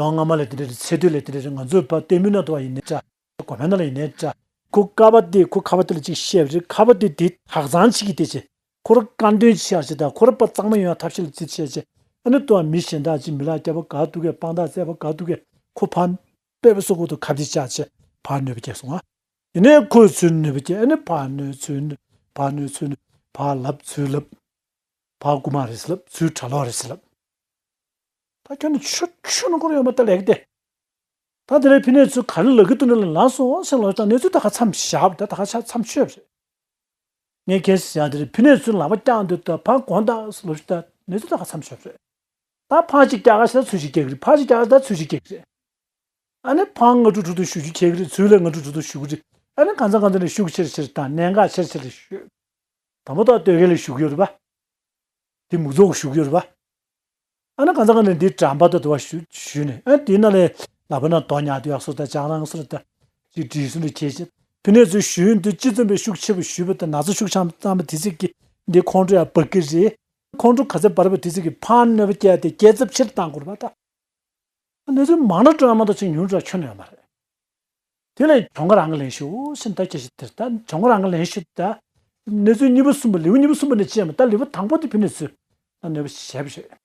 ཡང་སྔ་མ་ལས་དེ་འདྲས་རེད། ཚེ་སྟོད་ལས་དེ་འདྲས་རེད། ང་ཚོས་ཕར་ལྟད་མོའི་ནང་དུ་བ་ཡིན་ནའི་འདྲ། དགོན་པའི་ནང་ལ་ཡིན་ནའི་འདྲ། ཁོ་ཀ་བ་དེ་ཁོ་ཁ་བ་དེ་ལ་ཅིག་བཤད་པ་རེད། ཁ་བ་དེ་དེ་དག་ཚང་ཅིག་གིས་དེ་བྱས། ཁོ་རང་དཀར་འདོན་བྱེད་ཡག་བྱས། ད་ཁོ་རང་པ་གཙང་མ་ཡོང་ཡག་ཐབས་ཤེས་ལ་ཅིག་བྱས་བྱས། ཨ་ནི་ལྟོས་ཨ། མི་གཞན་དག་ཅིག་མི་ལ་རྒྱབ་པ་ག་འདུག་གས། དཔང་རྟགས་བཙལ་བ་ག་འདུག་གས། ཁོ་ཕར་པད་པ་སོག་པོ་དུ་ཁ་བདེ་བཅག་བྱས། ཕར་གནོད་པ་སྐྱེལ་སོང་ཨ། ཡིན་ནའི་ཁོས་ཚུར་གནོད་པ་སྐྱེལ། ཨ་ནི་ཕར་གནོད་ཚུར་གནོད། ཕར་གནོད་ཚུར་གནོད། ཕར་ལབ་ཚུར་ལབ། ཕར་རྐུ་མ་རེད་ཟེར་ལབ། ཚུར་གྲྭ་ལོག་རེད་ཟེར་ལབ། ད་ཁྱོད་ནི་ཆུ་ཆུ་ནང་འཁོར་ཡོད་མ་ད་ལེགས་ཏེ། ད་དེ་ལས་ཕི་ནས་ཚུར་ག་རེ་ལབ་ཀྱི་འདུག་ནི་ལ་ལངས་སོང་ཟེར་ལབ་ད། གནས་ཚུལ་ད་ག་མཚམས་བཞག་པ་ད། ད་ག་ཆ་མཚམས་ཆོད་པ་རེད། ངས་ཁྱེད་ཟེར་ཡང་དེ་རེད། ཕི་ནས་ཚུར་ལག་པ་བརྐྱངས་འདུག་ད་ཕར་དགོངས་དག་ཟེར་ལབ་ད། གནས་ཚུལ་ད་ག་མཚམས་ཆོད་པ་རེད། ད་ཕར་ཅིག་རྒྱག་ག་ཟེར་ད་ཚུར་ཅིག་རྒྱག་གི་རེད། ཕར་ཅིག་རྒྱག་ག་ཟེར་ད་ཚུར་ཅིག་རྒྱག་གི་རེད། ཨ་ནི་ཕར་ང་དྲུག་དྲུག་དུ་ཞུ་རྒྱུ་ཁྱེད་ཀྱི་རེད། ཚུར་ལ་ང་དྲུག་དྲུག་དུ་ཞུ་གི་རེད། ཨ་ནི་གང་ཚ་གང་ཚ་ནས་ཤུགས་ཆེར་ཆེར་དང་གནད་འགག་ཆེར་ཆེར་ལ་ཞུ། དང་པོ་ད་སྟོད་ཁ་ལ་ཞུ་གི་ཡོད་རེད་པ། དེ་མུ་ཚོགས་ཞུ་གི་ཡོད་རེད་པ། ཨ་ནི་གང་ཚ་གང་ཚ་ནས་འདི་དྲན་པ་ད་དུ་བ་ཞུ་ཞུས་ནས། ཨ་དེའི་ནང་ལས་ལག་པ་ན་རྡོ་ཉག་དུ་ཡག་སོ་ད་ཅང་རང་སོ་ད་ཅིག་བྲིས་སུ་ནས་ཁྱེད་ཅི་ཕི་ནས་ཚུར་ཞུས་འདུག་ཅི་ཙམ་པའི་ཤུགས་ཆེ་བ་ཞུས་པ་ད་ན་ཚ་ཤུགས་ཆང་ཙམ་པ་དེ་ཚིག་གི་འདི་ཁོང་ཁྲོ་ཡ་འབར་གི་རེད། ཁོང་ཁྲོ་ག་ཚ་འབར་བ་དེ་ཚིག་གི་ཕར་གནོད་པ་སྐྱེལ་ཏེ་སྐྱེད་ཚབས་ཆེར་བཏང་དགོས་རེད་པ་ད། གནས་ཚུལ་མང་ར་སྤྲོད་ཡ་མ་གཏོགས་ཅིག་ཉུང་ར་ཁྱོན་ནས་ཡོད་མ་རེད། དེ་ལས་གྱོང་ཁ་རང་གིས་ལེན་ཤོག་ཟེར་ད་སྐད་ཆ་དེར་ད་གྱོང་ཁ་རང་གིས་ལེན་ཤོག་ད། གནས་ཚུལ་གཉིས་པ་གསུམ་པ་ལེའུ་གཉིས་པ་གསུམ་པ་ནས་བཅད་མ་ད་ལེའུ་དང་པོ་དེ་ཕི་ནས་ཚུར་ད་གནོད་པ་བྱས་པ་རེད།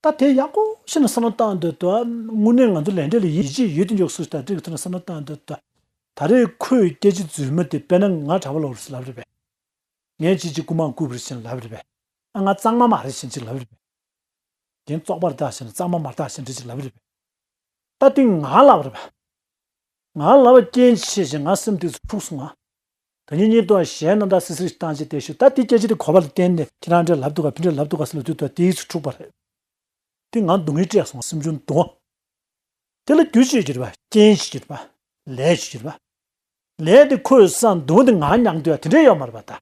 ད་དེ་ཡག་པོ་ཞིག་ནས་བསམ་བློ་བཏང་འདོད་དོ། དངོས་གནས་ང་ཚོ་ལས་འབྲས་ལ་ཡིད་ཆེས་ཡོད་དེ་འཇོག་སུ་ད་འགྲིག་ཐུབ་ན་བསམ་བློ་བཏང་འདོད་དོ། ད་རེས་ཁོས་སྐད་ཆ་རྫུན་མ་དེ་དཔེར་ན་ང་གྲྭ་པ་ལོག་རེད་ལབ་རེད་པས། ངས་ཅིག་ཅིག་རྐུ་མ་རྐུ་བ་རེད་ཟེར་ལབ་རེད་པས། ཨ་ང་གཙང་མ་མ་རེད་ཟེར་ཅིག་ལབ་རེད་པས། རྒན་བཙོག་པ་རེད་ད་ཟེར་ན་གཙང་མ་མ་རེད་ད་ཟེར་འདྲ་ཅིག་ལབ་རེད་པས། ད་དེ་ང་ལབ་རེད་པ། ང་ལབ་པ་རྐྱེན་བྱས་ཤིང་ང་སེམས་དེ་ཚོ་འཁྲུགས་སོང་ང་། ད་ཉིན་གཉིས་ལྟོ་གཞས་རྣམ་དག་སི་སི་རེ་བཏང་བྱས་བསྡད་ཤོག་ད་དེ་སྐད་ཆ་དེ་གོ་བ་ལ་བརྟེན་ནས་ཁྱེད་རང་འདྲ་ལབ་འདུག་ག་ཕི་འདྲ་ལབ་འདུག་ག་ཟེར་ལབ་དུས་ད་དེ་ཚོ་འཁྲུགས་པ་རེད། དེ་ང་སྡུག་བསྔལ་སྤྲད་སོང་ང་སེམས་ཆུང་འདུག་དེ་ལ་རྒྱུ་ཅིག་ཡོད་ཀྱི་རེད་པ། རྐྱེན་ཞིག་ཡོད་པ། ལས་ཞིག་ཡོད་པ། ལས་དེ་ཁོས་བསགས་འདུག་དེ་ང་མྱང་འདུག་ཡ་དེ་འདྲ་ཡོད་མ་རེད་པ་ད།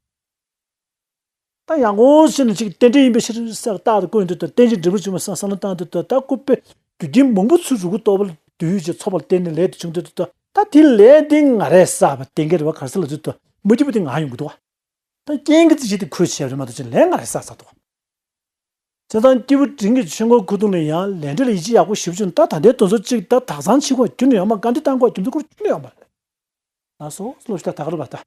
ད་ཡང་འོ་ཟེར་ནས་ཅིག་རྟེན་འབྲེལ་ཡིན་པའི་ཕྱིར་ཟེར་རྟག་ཏུ་བཀོད་འདུག་ད་རྟེན་ཅིང་འབྲེལ་པར་འབྱུང་བ་བསམ་བསམ་བློ་བཏང་འདུག་ད་ད་སྐུ་པས་རྒྱུ་རྐྱེན་མང་པོ་ཚུར་རུ་ཁུ་ལྟོ་བ་ལ་བསྡུས་ཀྱི་ཚོགས་པ་ལ་བརྟེན་ནས་ལས་དེ་བྱུང་འདུག་ད་ད་དེ་ལས་དེ་ང་རས་བསགས་པ་བདེན་གྱི་རེད་པ། ག་རེ་ཟེར་ལབ་དུས་ད་མ་སྐྱིད་པོ་དེ་ང་ཡོང་གི་འདུག་བ། ད་རྐྱེན་གྱི་རྩིས་གཞི་དེ་ཁོས་བྱས་པ་རེད་མ་གཏོགས་ཅིག་ལས་ང་རས་བསགས་ཚར་འདུག་བ། བྱས་ཙང་སྐྱེས་བུ་འབྲིང་གི་ཆོས་འཁོར་ཁུ་ཐུང་ལ་ཡང་ལས་འབྲས་ལ་ཡིད་ཆེས་ཡག་པོ་ཞེ་པོ་བྱུང་ད་ད་ལྟའི་དོན་ཚོ་གཅིག་ད་དག་ཚང་ཕྱི་ཁོག་རྒྱུ་ནས་ཡོང་མ་དཀའ་འདི་བཏང་ཁོག་རྒྱུ་ཚོ་ཁོར་རྒྱུ་ནས་ཡོང་མ་རེད། ལགས་སོ་སློབ་ཞུ་ད་ད་ག་རུ་བ་ད།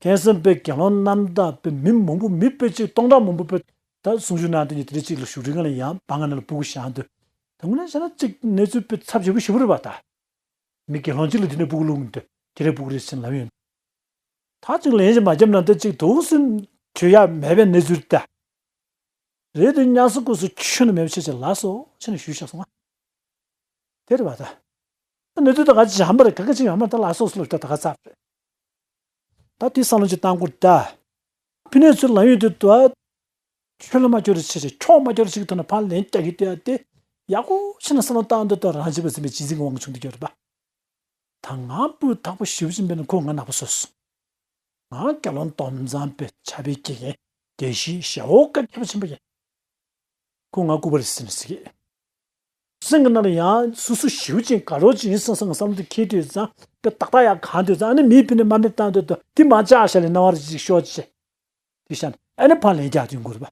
མཁན་ཟེར་པའི་དགེ་སློང་རྣམ་དག་པའི་མི་མང་པོ་མི་དཔེ་གཅིག་སྟོང་ཕྲག་མང་པོ་དཔེ་ད་གསུང་ཆོས་གནང་དེ་ཉིད་དེ་འདྲ་གཅིག་ལ་བཞུགས་རིང་ལ་ཡང་བང་ང་ནང་ལ་སྤུ་གུ་བཞག་འདུག་ད་དངོས་གནས་བྱས་ན་གཅིག་གནས་ཚུལ་དཔེ་ཚབས་ཆེ་པོ་ཞེ་པོ་རེད་བ་ད། མི་དགེ་སློང་གཅིག་ལ་དེ་འདྲའི་སྤུ་གུ་བླུགས་འདུག་དེ་འདྲའི་སྤུ་གུ་རེད་ཟེར་ལབ་ཡོང་། ད་གཅིག་ལན་ཞིག་མ་བརྒྱབ་ན་ད་གཅིག་དུག་སེམས་བྱོས་ཡག་མེད་པའི་གནས་ཚུལ་ད། རེད་དེ་ཉ་ས་ཀུ་སུ་ཁྱོན་ནས་མེད་པ་ཆེ་ཆེ་ལགས་སོ་ཆེ་ནས་ཞུས་བཞག་སོང་ང་། དེ་རེད་བ་ད། གནས་ཚུལ་ད་ག་ཅི་ཡང་མ་རེད། ག་ག་ཅི་ཡང་མ་རེད། ད་ལ་སོགས་སུ་ལ་ད་ད་ག་ཚར་རེད། ད་དེ་བསམ་བློ་ཅིག་བཏང་དགོས་ད། ཕི་ནས་ཚུར་ལ་ཡོད་དུས་ད། ཆོས་ལ་མ་སྐྱོར་བྱས་བྱས་ཁྱོག་མ་སྐྱོར་ཅིག་ཐོག་ན་ཕར་ལན་རྒྱག་གི་དེ་ཡ་དེ། ཡག་པོ་ཕྱིན་ན་བསམ་བློ་བཏང་དུས་ད་རང་བྱས་པ་ཟིན་པའི་གཅེས་འཛིན་གྱི་དབང་བྱུང་དུ་གྱུར་པ། ད་ང་སྤུས་དག་པོ་ཞེ་པོ་ཅིག་འབད་ན་ཁོ་ང་ནག་པོ་བཟོས་སོང་། ང་རྒྱལ་བློན་སྟོབས་བཟང་པའི་ཆ་བའི་སྐྱེ་མཁན་དེ་བཞིན་ཞེ་བོ་སྐད་མཁས་པ་ཆེན་པོ་ཡིན། ཁོ་ང་སྐུ་པར་ཟིན་ཟིག་སེམས་ཀྱི་ནང་ལ་ཡང་སུ་སུ་ཞེ་པོ་ཅིག་དགའ་རོགས་ཅིག་ཡིན་བསམ་བསམ་བསམ་དུ་འཁྱེར་དུས་ཙང་དཔེ་ཏག་ཏག་ཡག་གང་དུས་ཙང་ཨ་ནི་མིའི་ཕི་ནས་མ་མི་བཏང་དུས་དུ་དེ་མ་བཅག་ཤ་ལས་སྣང་བ་རེ་ཅིག་ཤོར་ཅིག་དེ་ཤ་ནི་ཨ་ནི་ཕར་ལན་རྒྱག་དུས་འགོར་བ།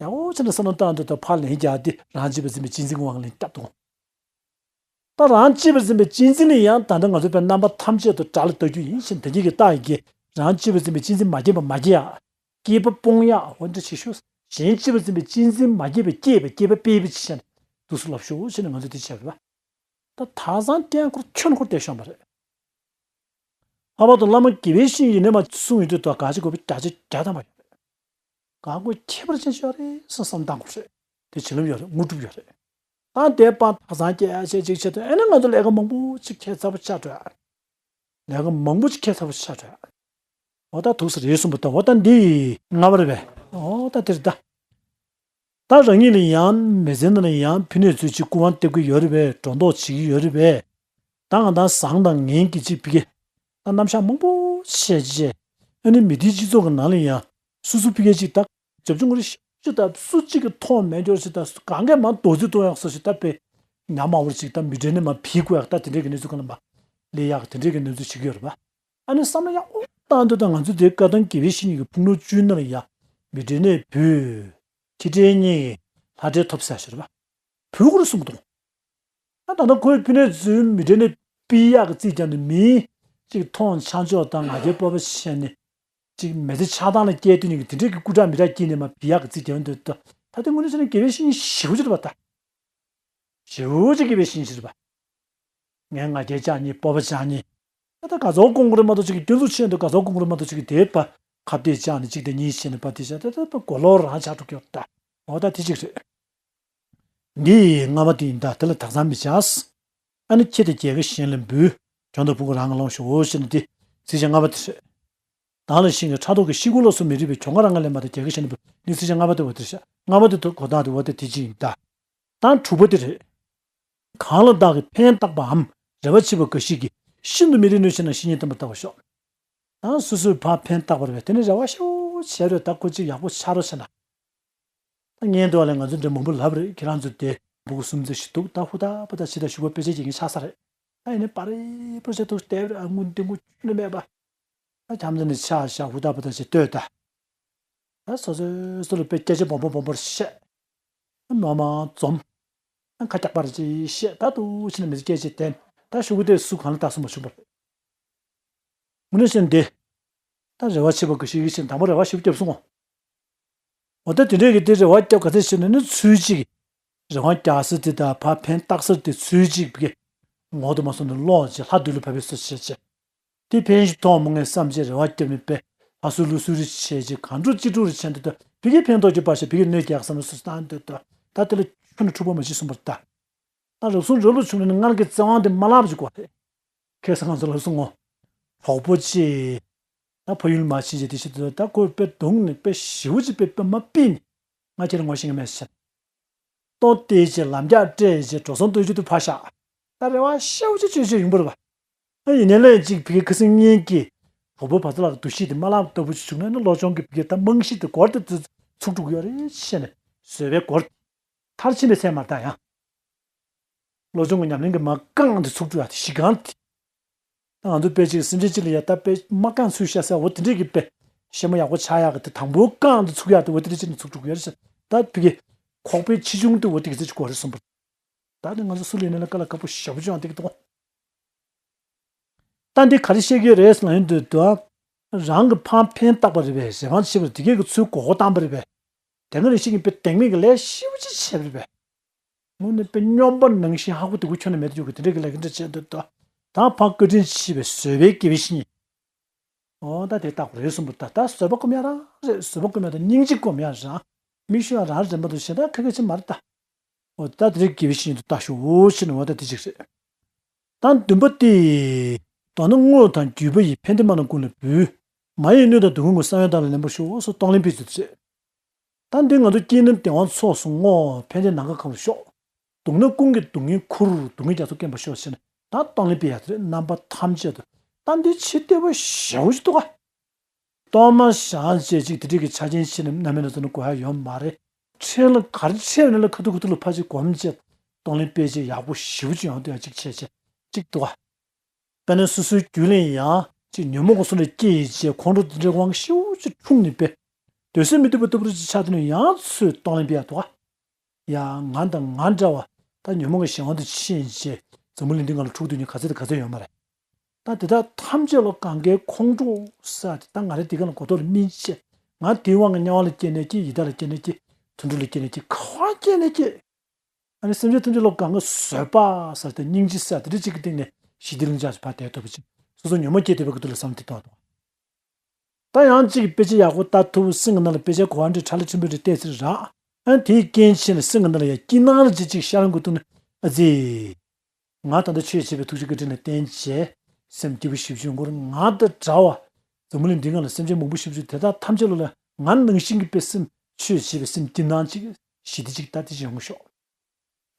ཡག་པོ་བྱས་ནས་བསམ་བློ་བཏང་དུས་དུ་ཕར་ལན་རྒྱག་དེ་རང་བྱས་པ་ཟིན་པའི་གཅེས་འཛིན་གྱི་དབང་ལན་བཏབ་དུས། ད་རང་གཅེས་པར་འཛིན་པའི་གཅེས་འཛིན་ནི་ཡང་ད་ལྟ་ང་ཚོ་པའི་རྣམ་པ་ཐམས་ཅད་དུ་དགྲ་ལ་ལྟ་རྒྱུ་ཡིན་ཞེས་ད་གིན་གྱི་རྟགས་ཡི་གེ་རང་གཅེས་པར་འཛིན་པའི་གཅེས་འཛིན་མ་སྐྱེས་པ་མ་སྐྱེས་ཡ། སྐྱེས་པ་སྤོང་ཡ་འོ་འདྲ་བྱེད་ཤོག་གཞན་གཅེས་པར་འཛིན་པའི་གཅེས་འཛིན་མ་སྐྱེས་པ་སྐྱེས་པ་སྐྱེས་པ་སྤེལ་བ་ཅི་བྱ་ནས་འདུག་སུ་ལབ་ཤོག་ཞེས་ནས་ང་ཚོ་དེ་བྱས་པ་རེད་པ། ད་ད་སང་གཏན་འཁོར་ཁྱོན་འཁོར་བསྡད་ཤོག་པ་རེད། ལྷག་པར་དུ་བླ་མ་དགེ་བའི་བཤེས་གཉེན་ཡིན་ནས་མ་གསུང་ཡོད་དུས་ད་ག་ཅི་དགོས་པའི་བརྒྱ་ཆ་བརྒྱ་ཐམ་པ་ཡོད་རེད། གང་དགོས་ཁྱད་པར་ཅན་ཞིག་ཡོད་རེད་བསམ་བསམ་བཏང་དགོས་རེད། དེ་བྱིན་རླབས་ཡོད་རེད། དངོས་གྲུབ་ཡོད་རེད། ད་དེ་པ་ད་སང་སྐྱེ་ཡ་བྱས་ཅིག་བྱས་དུས་ཨེ་ནི་ང་ཚོ་ལས་ཀ་མང་པོ་ཅིག་ཁྱད་མཚར་པོ་ཆགས་འགྲོ་ཡ། ལས་ཀ་མང་པོ་ཅིག་ཁྱད་མཚར་པོ་ཆགས་འགྲོ་ཡ། འོ་ད་ཐུགས་སུ་རེད་གསུངས་པ་དང་འོ་ད་འདི་ལྔ་པ་རེད་པས། འོ་ད་དེ་རེད་ད། ད་རང་ཉིད་ལ་ཡང་མི་ཚེ་ནང་ལ་ཡང་ཕི་ནས་ཚུལ་གཅིག་སྐུ་དབང་སྟེར་གི་ཡོད་རེད་པས། སྒྲོ་འདོགས་བྱེད་ཀྱི་ཡོད་རེད་པས། ད་ང་ད་བཟང་དང་ངན་གྱི་གཅིག་ཕི་གེ་ད་རྣམ་གཞག་མང་པོ་བཤད་རྗེས་ཨ་ནི་མི་སྡེའི་སྤྱི་ཚོགས་ཀྱི་ནང་ལ་ཡང་སུ་སུ་ཕི་གེ་གཅིག་ད་བྱབ་ཆུང་རེ་ཞིག་ད་སུ་གཅིག་གི་ཐོག་མེད་འགྱོར་ཞིག་ད་གང་གས་མ་རྡོ་རྩིས་གཏོང་ཡག་སོ་ཞིག་ད་པེ་ཉ་མ་བོར་ཞིག་ད་མི་འདྲེན་ནས་མ་ཕི་དགོས་ཡག་ད་དེ་འདྲས་ཀྱི་གནས་ཚུལ་གང་ལ་མ་ལས་ཡག་དེ་འདྲས་ཀྱི་གནས་ཚུལ་བྱེད་ཀྱི་ཡོད་རེད་པ། ཨ་ནི་བསམ་བློ་ཡག་པོ་བཏང་དུས་ད་ང་ཚོ་དེ་བཀའ་ཐང་དགེ་བའི་བཤེས་གཉེན་གྱི་ཕུགས་ནོར་བཅུའི་ནང་ལ་ཡ་མི་འདྲེན་ནས་བུ། ཁྱི་འདྲེ་གཉིས་ལྷ་འདྲེ་ཐོབ་ཟེར་ཞེས་པ། བུ་ཁུར་གསུང་གི་འདུག་ཨ་ད་ནི་ཁོའི་ཕི་ནས་རྫུན་མི་འདྲེན་ནས་པི་ཡག་གི་རྩིས་རྒྱག་ནས་མིའི་ཅིག་མཐོང་ཆ་འཇོག་དང་ང་རྒྱལ་སྤོབས་པ་བྱས་ནས་ཅིག་མི་ཚེ་ཆགས་སྡང་ལ་སྐྱེལ་དུས་ནས་དེ་འདྲས་ཀྱི་སྐུ་དྲག་མི་དྲག་སྐྱེས་ནས་མ་པི་ཡག་གི་རྩིས་རྒྱག་འདོད་ད་ད་དེ་དངོས་གནས་བྱས་ན་དགེ་བའི་བཤེས་གཉེན་ཞེ་པོ་ཅིག་རེད་པ་ད། ཞེ་པོ་ཅིག་དགེ་བའི་བཤེས་གཉེན་ཞིག་རེད་པ། ངས་ང་རྒྱལ་བཅག་ཉེས་སྤོབས་པ་བཅག་ཉེས། ད་ལྟ་དགའ་ཚོར་སྐོང་དགོས་རེད་མ་གཏོགས་ཅིག་གི་སྐྱོན་འཛུགས་ཆེན་དུ་དགའ་ཚོར་སྐོང་དགོས་རེད་མ་གཏོགས་ཅིག་གི་དེ་པ་ཁ་གཏད་བཅག་ནས་གཅིག་དེ་གཉིས་བྱས་ནས་པ་དེ་བྱས་ད་ད་པ་མགོ་ལོག་རང་ཆགས་འགྲོ་གི་ཡོད་ད། འོ་ད་དེ་གཅིག་རེད། འདི་ལྔ་པ་དེ་ཡིན་ད་དེ་ལ་དག་ཚང་མི་བྱ། ཨ་ནི་ཁྱེད་དེ་རྒྱལ་ཁ་གཞན་ལ་འབུལ། གྱོང་དང་ཕུང་པོ་རང་གི་ལོངས་ཤོག་འོ་ཞེས་ནས་དེ་ཚིག་བཅད་ལྔ་པ་དེ་རེད། དང་ལ་ཤིང་གི་ཕྲག་དོག་གི་ཤི་གུ་ལ་སོགས་མི་རིགས་པའི་གྱོང་ཁ་རང་ང་ལེན་པ་དང་རྒྱལ་ཁ་ཞེ་ན་བུ་ནི་ཚིག་བཅད་ལྔ་པ་དེ་འོ་དེར་བཞག་ལྔ་པ་དེ་ཐོག་གོ་ཐག་དེ་འོ་དེ་དེ་གཅིག་ཡིན་ད། དང་དྲུག་པ་དེ་རེད། གང་ལ་བདག་གིས་ཕན་བཏགས་པའམ་རེ་བ་བྱེད་པ་འགའ་ཞིག་གིས་ཤིན་ཏུ་མི་རིགས་ནུས་ཆེ་ན་བཤེས་གཉེན་བསྟེན་པར་བལྟ་བར་ཤོག་དང་སོ་སོས་ཕར་ཕན་བཏགས་པ་རེད་པས་དེ་ནི་རེ་བ་ཤོག་བྱས་རེད་ད་ཁོ་གཅིག་ཡག་པོ་ཆགས་རོགས་བྱས་ན། ད་བརྙན་དུ་བ་ལས་ང་ཚོ་འདྲ་མང་པོ་ལབ་རེད་ཁྱེད་རང་ཚོ་དེ་འབུ་གུ་གསུམ་ཙམ་ཞིག་འདུག་ད་ཧུ་ད་པ་ད་ཇི་ལྟར་ཞུ་བ་དཔེ་ཆ་རྒྱག་མཁན་ཆགས་ས་རེད། ད་ཡིན་ནའི་པ་རེ་པོ་ཆ་ཐུག་བལྟས་རེད་ཨ་དངུལ་འདི་དངུལ་ཅུང་ནས་མེད་པ། ད་འཆམ་ཚ་ནས་ཆ་བཞག་ཧུ་ད་པ་ད་ཞིག་ལྟོས་ད། ད་སོ་སོའི་སོ་ལ་དཔེ་སྐད་ཆ་སྦོམ་པོ་སྦོམ་པོར་བཤད། ནོར་མ་འཛོམས། ཁ་རྒྱག་པར་ཅིག་བཤད་ད་དུ་ཕྱིན་ན་མི་ཚེ་སྐད་ཆ་བསྟན་ད་ཤོག་གུ་དེ་སུ་གང་ལ་ད་སུ་མ་བྱུང་བར། དངོས་གནས་བཤད་འདི། ད་རེ་བ་ཆེ་བ་གི་ཞིག་ཡིན་ཕྱིན་དང་པོ་རེ་བ་ཞིབ་བརྒྱབ་སོང་ངོ་། འོ་ད་དེ་འདྲས་ཀྱི་དེ་རེ་བ་བརྒྱབ་ག་ཚད་ཕྱིན་ནས་ནི་ཚུལ་གཅིག་རེ་བ་རྒྱག་ས་དེ་དང་ཕར་ཕན་བཏགས་ས་དེ་ཚུལ་གཅིག་གི་ངོ་དུ་མ་སོང་ནས་ཀློག་ཅིག་ལྷ་འདུལ་ལ་བབས་པའི་སུ་བྱེད་ཅིག་དེ་ཕན་ཞིག་ཐོགས་མི་ངན་བསམ་བྱས་རེ་བ་བརྒྱབ་ནས་པས་ལྷ་སུ་ལུ་སུ་རི་བྱས་ཅིག་གང་འགྲོ་ཅི་འགྲོ་རེ་བྱས་འདུག་ད་ཕི་གི་ཕན་ཐོགས་ཀྱི་པ་ཞིག་ཕི་གི་གནོད་རྒྱག་བསམ་ནས་སུ་སུ་བཏང་འདོད་ད་ད་དེ་ལ་ཁྱོན་ནས་འཁྲུག་པ་མ་བྱེད་གསུངས་པར་ད། ད་རབ་བྱུང་རབ་ལ་བྱུང་ནས་སྔར་གྱི་བཙན་དབང་དེ་མ་བརླག་པ་ཅིག་དགོས་རེད། ཁ་སང་ང་ཚོ་ལ་གསུང་ངོ་། གྲོགས་པོ་ཅིག་ད་ཕ་ཡུལ་མ་ཕྱིན་ཅིག་དེ་ཤི་དུས་ད་ཁོས་དཔེ་གདུང་ནས་དཔེ་ཞེ་པོ་ཅིག་དཔེ་དཔེ་མ་པིན། ང་ཁྱེད་ལ་ངོ་ཤེས་ཀྱི་མེད་ཟེར། ལྟོ་སྟེར་བྱས་ལམ་རྒྱགས་སྤྲད་བྱས་འགྲོ་སོང་སྟོན་རྒྱུ་དེ་ཕར་བཞག་ད་རེ་བ་ཤེའུ་ཅིག་བྱོས་བྱོས་ཡོང་པ་རེད་པ། ཨ་ཡིན་ནའི་ལན་གཅིག་ཕ་གི་ཁ་སང་ངེད་ཀྱིས་གྲོགས་པོ་བ་ཚ་ལགས་ཀྱི་འདུ་ཤེས་དེ་མ་བརླག་ལྟ་བུ་ཅིག་བྱུང་ན་ནི་བློ་སྦྱོང་གི་ཕ་གི་ད་རྨང་གཞི་དེ་སྒོར་དེ་ཚུགས་འགྲོ་གི་ཡོད་རེད་ཅེས་ནས་བཟོད་པའི་སྒོར་དེ་མཐར་ཕྱིན་པའི་ཚད་མར་ད་ཡང་། བློ་སྦྱོང་གི་ཉམས་ལེན་གྱི་མ་རྐང་དེ་ཚུགས་འགྲོ་ཡ་དེ་གཞི་རྐང་དེ། ད་ང་ཚོ་དཔེ་ཅིག་སེམས་ཅན་གཅིག་ལ་ཡ་ད་དཔེ་མ་རྐང་ཚུད་ཤ་ཟེར་འོ་དེ་འདྲས་ཀྱི་དཔེ་ཤེས་མ་ཡག་པོ་ཆགས་ཡག་གི་དེ་དང་པོའི་རྐང་དེ་ཚུགས་ཡག་དེ་འོ་དེ་འདྲས་ཅིག་ནས་ཚུགས་འགྲོ་གི་ཡོད་རེད་ཟེར་ད་ཕ་གི་ཁོག་པའི་ཆེ་ཆུང་དེ་འོ་དེ་གི་ཚེ་ཅིག་གོ་རེད་གསུངས་པ། ད་ནི་ང་ཚོ་སུ་ལས་ནས་ལ་ཀ་ལ་དགའ་པོ་ཞེ་པོ་ཅིག་ཡོང་དེ་གི་འདུག་ད་འདི་ག་རེ་བཤད་ཀྱི་ཡོད་རེད་ལབ་ཡོང་དུས་དུ། རང་གི་ཕར་ཕན་བཏགས་པ་རེད་པས་རེ་བ་ཆེ་བ་དེ་གས་ཀྱི་ཚུལ་མགོ་སྐོར་བཏང་པ་རེད་པས། དེ་སྔ་རེ་ཞིག་གི་དཔེ་དེང་མེད་ཀྱི་ལས་ཞེ་པོ་ཅིག་བྱས་པ་རེད་པས། དངོས་གནས་དཔེ་སྨྱོན་པ་ནང་བཞིན་ཧ་གོ་དེ་གུ་ཁྱོན་ནས་མེད་དུ་འཇུག་གི་དེ་འདྲ་གི་ལས་ཀ་འདྲ་བྱས་འདུག་ད། ད་ཕར་བཀའ་དྲིན་ཆེ་བའི་བཟོད་པའི་དགེ་བའི་བཤེས་གཉེན། འོ་ད་དེ་རྟག་པར་རེད་གསུངས་པ་ད་ད་བཟོད་པ་སྒོམ་ཡ་རང་རེད་བཟོད་པ་སྒོམ་ཡ་དང་སྙིང་རྗེ་སྒོམ་ཡ་རང་མི་ཤོད་ཡ་རང་རེད་མ་གཏོགས་གཞན་དག་ཁ་ཁ་ཆེ་མ་རེད་ད། འོ་ད་དེ་རིགས་དགེ་བའི་བཤེས་གཉེན་དུ་ལྟ་ཤོག་འོ་ཕྱིར་ནས་འོ་ད་དེ་གཅིག་རེད། ད་བདུན་པ་སྟེ། མདོར་ན་དངོས་དང་བརྒྱུད་པ་ཡི། ཕན་བདེ་མ་རྣམས་ཀུན་ལ་འབུལ། མ་ཡི་གནོད་དང་སྡུག་བསྔལ་ཀུན། གསང་བའི་བདག་ལ་ལེན་པར་ཤོག་སོགས་གཏོང་ལེན་ཕུལ་ཚུལ་བྱེད། ད་འདི་ང་ཚོ་སྐྱེས་ནས་བདེ་བ་ཚོགས་སུ་བསྔོ། ཕན་བདེ་ནམ་མཁའ་གང་རུང་ཤོག་སྡུག་ན་ཀུན་གྱི་སྡུག་བསྔལ་ཁུར། སྡུག་བསྔལ་རྒྱ་མཚོ་སྐེམ་པར་ཤོག་ཟེར་ནས་ད་གཏོང་ལེན་ཕུལ་ཡ་དེ་རེད། རྣམ་པ་ཐམས་ཅད་དུ། ད་འདི་ཕྱི་བདེ་བ་ཞེ་པོ་ཅིག་འདུག་ག་གཏོར་མ་བཞེངས་བྱས་ཅིག་དེ་འདྲས་ཀྱི་ཆ་རྐྱེན་ཕྱིན་ནས་རྣམ་སྨིན་ལ་བརྩོན་ན་དགོས་ཡ་ཡོད་མ་རེད། འཕྲལ་ལ་ག་རེ་འཕྲལ་ཡོད་ན་ལ་ཁ་ཐུག་ཁ་ཐུག་ལ་ཕར་ཅིག་སྒོམ་བྱས་གཏོང་ལེན་སྤེལ་བྱས་ཡག་པོ་ཞེ་པོ་ཅིག་ཡོང་དུས་ཡ་གཅིག་བྱས་བྱས་གཅིག་འདུག་ག་དཔེར་ན་སོ་སོའི་རྒྱུད་ལ་ཡང་ཅིག་ཉོན་མོངས་ཀྱི་སོ་ནས་སྐྱེས་ཡིན་བྱས་ཁོང་ཁྲོ་དེ་འདྲའི་དབང་ཤུགས་ཅིག་འཁྲུངས་ནས་པས། སྡོད་ས་མི་བདེ་པོ་ལྟ་བུ་ཅིག་ཆགས་དུས་ན་ཡང་ཚུར་གཏོང་ལེན་སྤེལ་ཡ་འདུག་ག་ཡ་ང་དང་ང་འདྲ་བ་ད་ཉོན་མོངས་ཀྱི་གཞན་དབང་དུ་ཕྱིན་བྱས་འཛམ་བུ་གླིང་འདི་ང་ལ་འཁྲུག་དུས་ནི་ག་ཚད་དང་ག་ཚད་ཡོད་མ་རེད། ད་དེ་དག་ཐམས་ཅད་ལ་གང་གའི་ཁོང་ཁྲོ་ཟེར་དེ་ད་ང་རེ་དེ་ག་ལ་གོ་རྟོགས་ལ་སྨིན་བྱས་ང་དེའི་དབང་གིས་དམྱལ་བ་ལ་སྐྱེས་ནས་སྐྱེས། ཡི་དྭགས་ལ་སྐྱེས་ནས་སྐྱེས། དུད་འགྲོ་ལ་སྐྱེས་ནས་སྐྱེས། ག་བ་སྐྱེས་ནས་སྐྱེས། ཨ་ནི་སེམས་ཅན་ཐམས་ཅད་ལ་གང་ག་བཟོད་པ་ཟེར་དེ་སྙིང་རྗེ་ཟེར་དེ་འདྲ་གཅིག་གི་སྟེང་ནས་ཞི་བདེ་ལ་འཇགས་སུ་ཕར་བསྡད་ཐུབ་པ་ཅིག་སོ་སོ་ཉོན་མོངས་སྐྱེས་བསྡད་པའི་སྐབས་དུས་ལ་བསམ་བློ་དེ་གཏོང་དང་། ད་ཡང་གཅིག་དཔེ་ཆ་ཡག་པོ་ལྟ་ཐུབ། སེམས་ཀྱི་ནང་ལ་དཔེ་ཆ་གོ་བ་འདྲ་ཁྲ་ལ་ཆེན་པོ་འདྲ་བལྟས་ཚེ་རག་ཨ་དེའི་རྐྱེན་བྱས་ནས་སེམས་ཀྱི་ནང་ལ་ཡང་སྐྱིད་སྣང་ལ་ཅིག་ཅིག་ཤར་འགྲོ་དུས་ནི་ཨ་ཙི། ང་ད་ལྟ་ཆོས་བྱེད་པའི་ཐུགས་རྗེ་བཀའ་དྲིན་ལ་བརྟེན་བྱས་སེམས་སྐྱིད་པོ་ཞེ་པོ་ཅིག་ཡོང་གི་རེད། ང་དང་འདྲ་བ་འཛམ་བུ་གླིང་འདི་སྒང་ལ་སེམས་ཅན་མང་པོ་ཞེ་པོ་ཅིག་དེ་དག་ཐམས་ཅད་ལ་ལ་ང་ནང་བཞིན་གྱི་དཔེ་སེམས་ཆོས་བྱེད་པའི་སེམས་སྐྱིད་སྣང་ཅིག་ཞི་བདེ་ཅིག་ད་དེ་ཅིག་ཡོང་གི་ཤོག་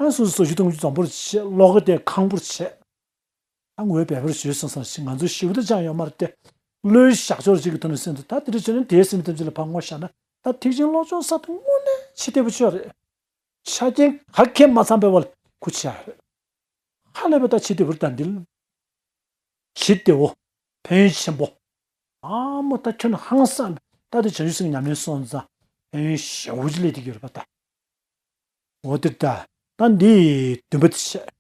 ཨ་སོ་སོ་སོ་ཞིག་གཏོང་རྒྱུ་འཛོམས་པོར་བྱེད། བློ་ཁ་དེ་ཁང་པོར་བྱེད། ཨ་ངོ་བོའི་འབད་པར་བྱོས་སོང་ཙང་ཞིག་ང་ཚོ་ཞེ་པོ་ད་ཅང་ཡོད་མ་རེད་དེ། བློའི་བཞག་ཕྱོགས་ཅིག་གི་ཐོག་ནས་སེམས་དུ་ད་དེ་འདྲ་བྱས་ན་དེའི་སེམས་ཐམས་ཅད་ལ་ཕར་ངོ་བཞག་ན་ད་ཐེག་ཆེན་བློ་སྦྱོང་ས་དེ་དངོས་གནས་ཆེ་བདེ་པོ་ཆོག་རེད། ཆ་རྐྱེན་ག་གེ་མ་ཚང་པའི་བར་ཁུ་ཆ་རེད། ཧ་ལས་པའི་ད་ཆེ་བདེ་པོར་ད་འདི་ལ། ཞི་བདེའོ། ཕན་ཡོན་ཆེན་པོ། ཨ་མོ་ད་ཁྱོད་ནི་ཧང་སང་ད་དེ་བྱང་ཆུབ་སེམས་ཉམས་ལེན་སོང་ཙང་ཕན་ཡོན་ཞེ་པོ་ཅིག་སླེབས་བསྡད་ཀྱི་ཡོད་རེད་པ་ད། འོ་དེ་ད་ད་འདི་བདུན་པ་དེ་བྱས།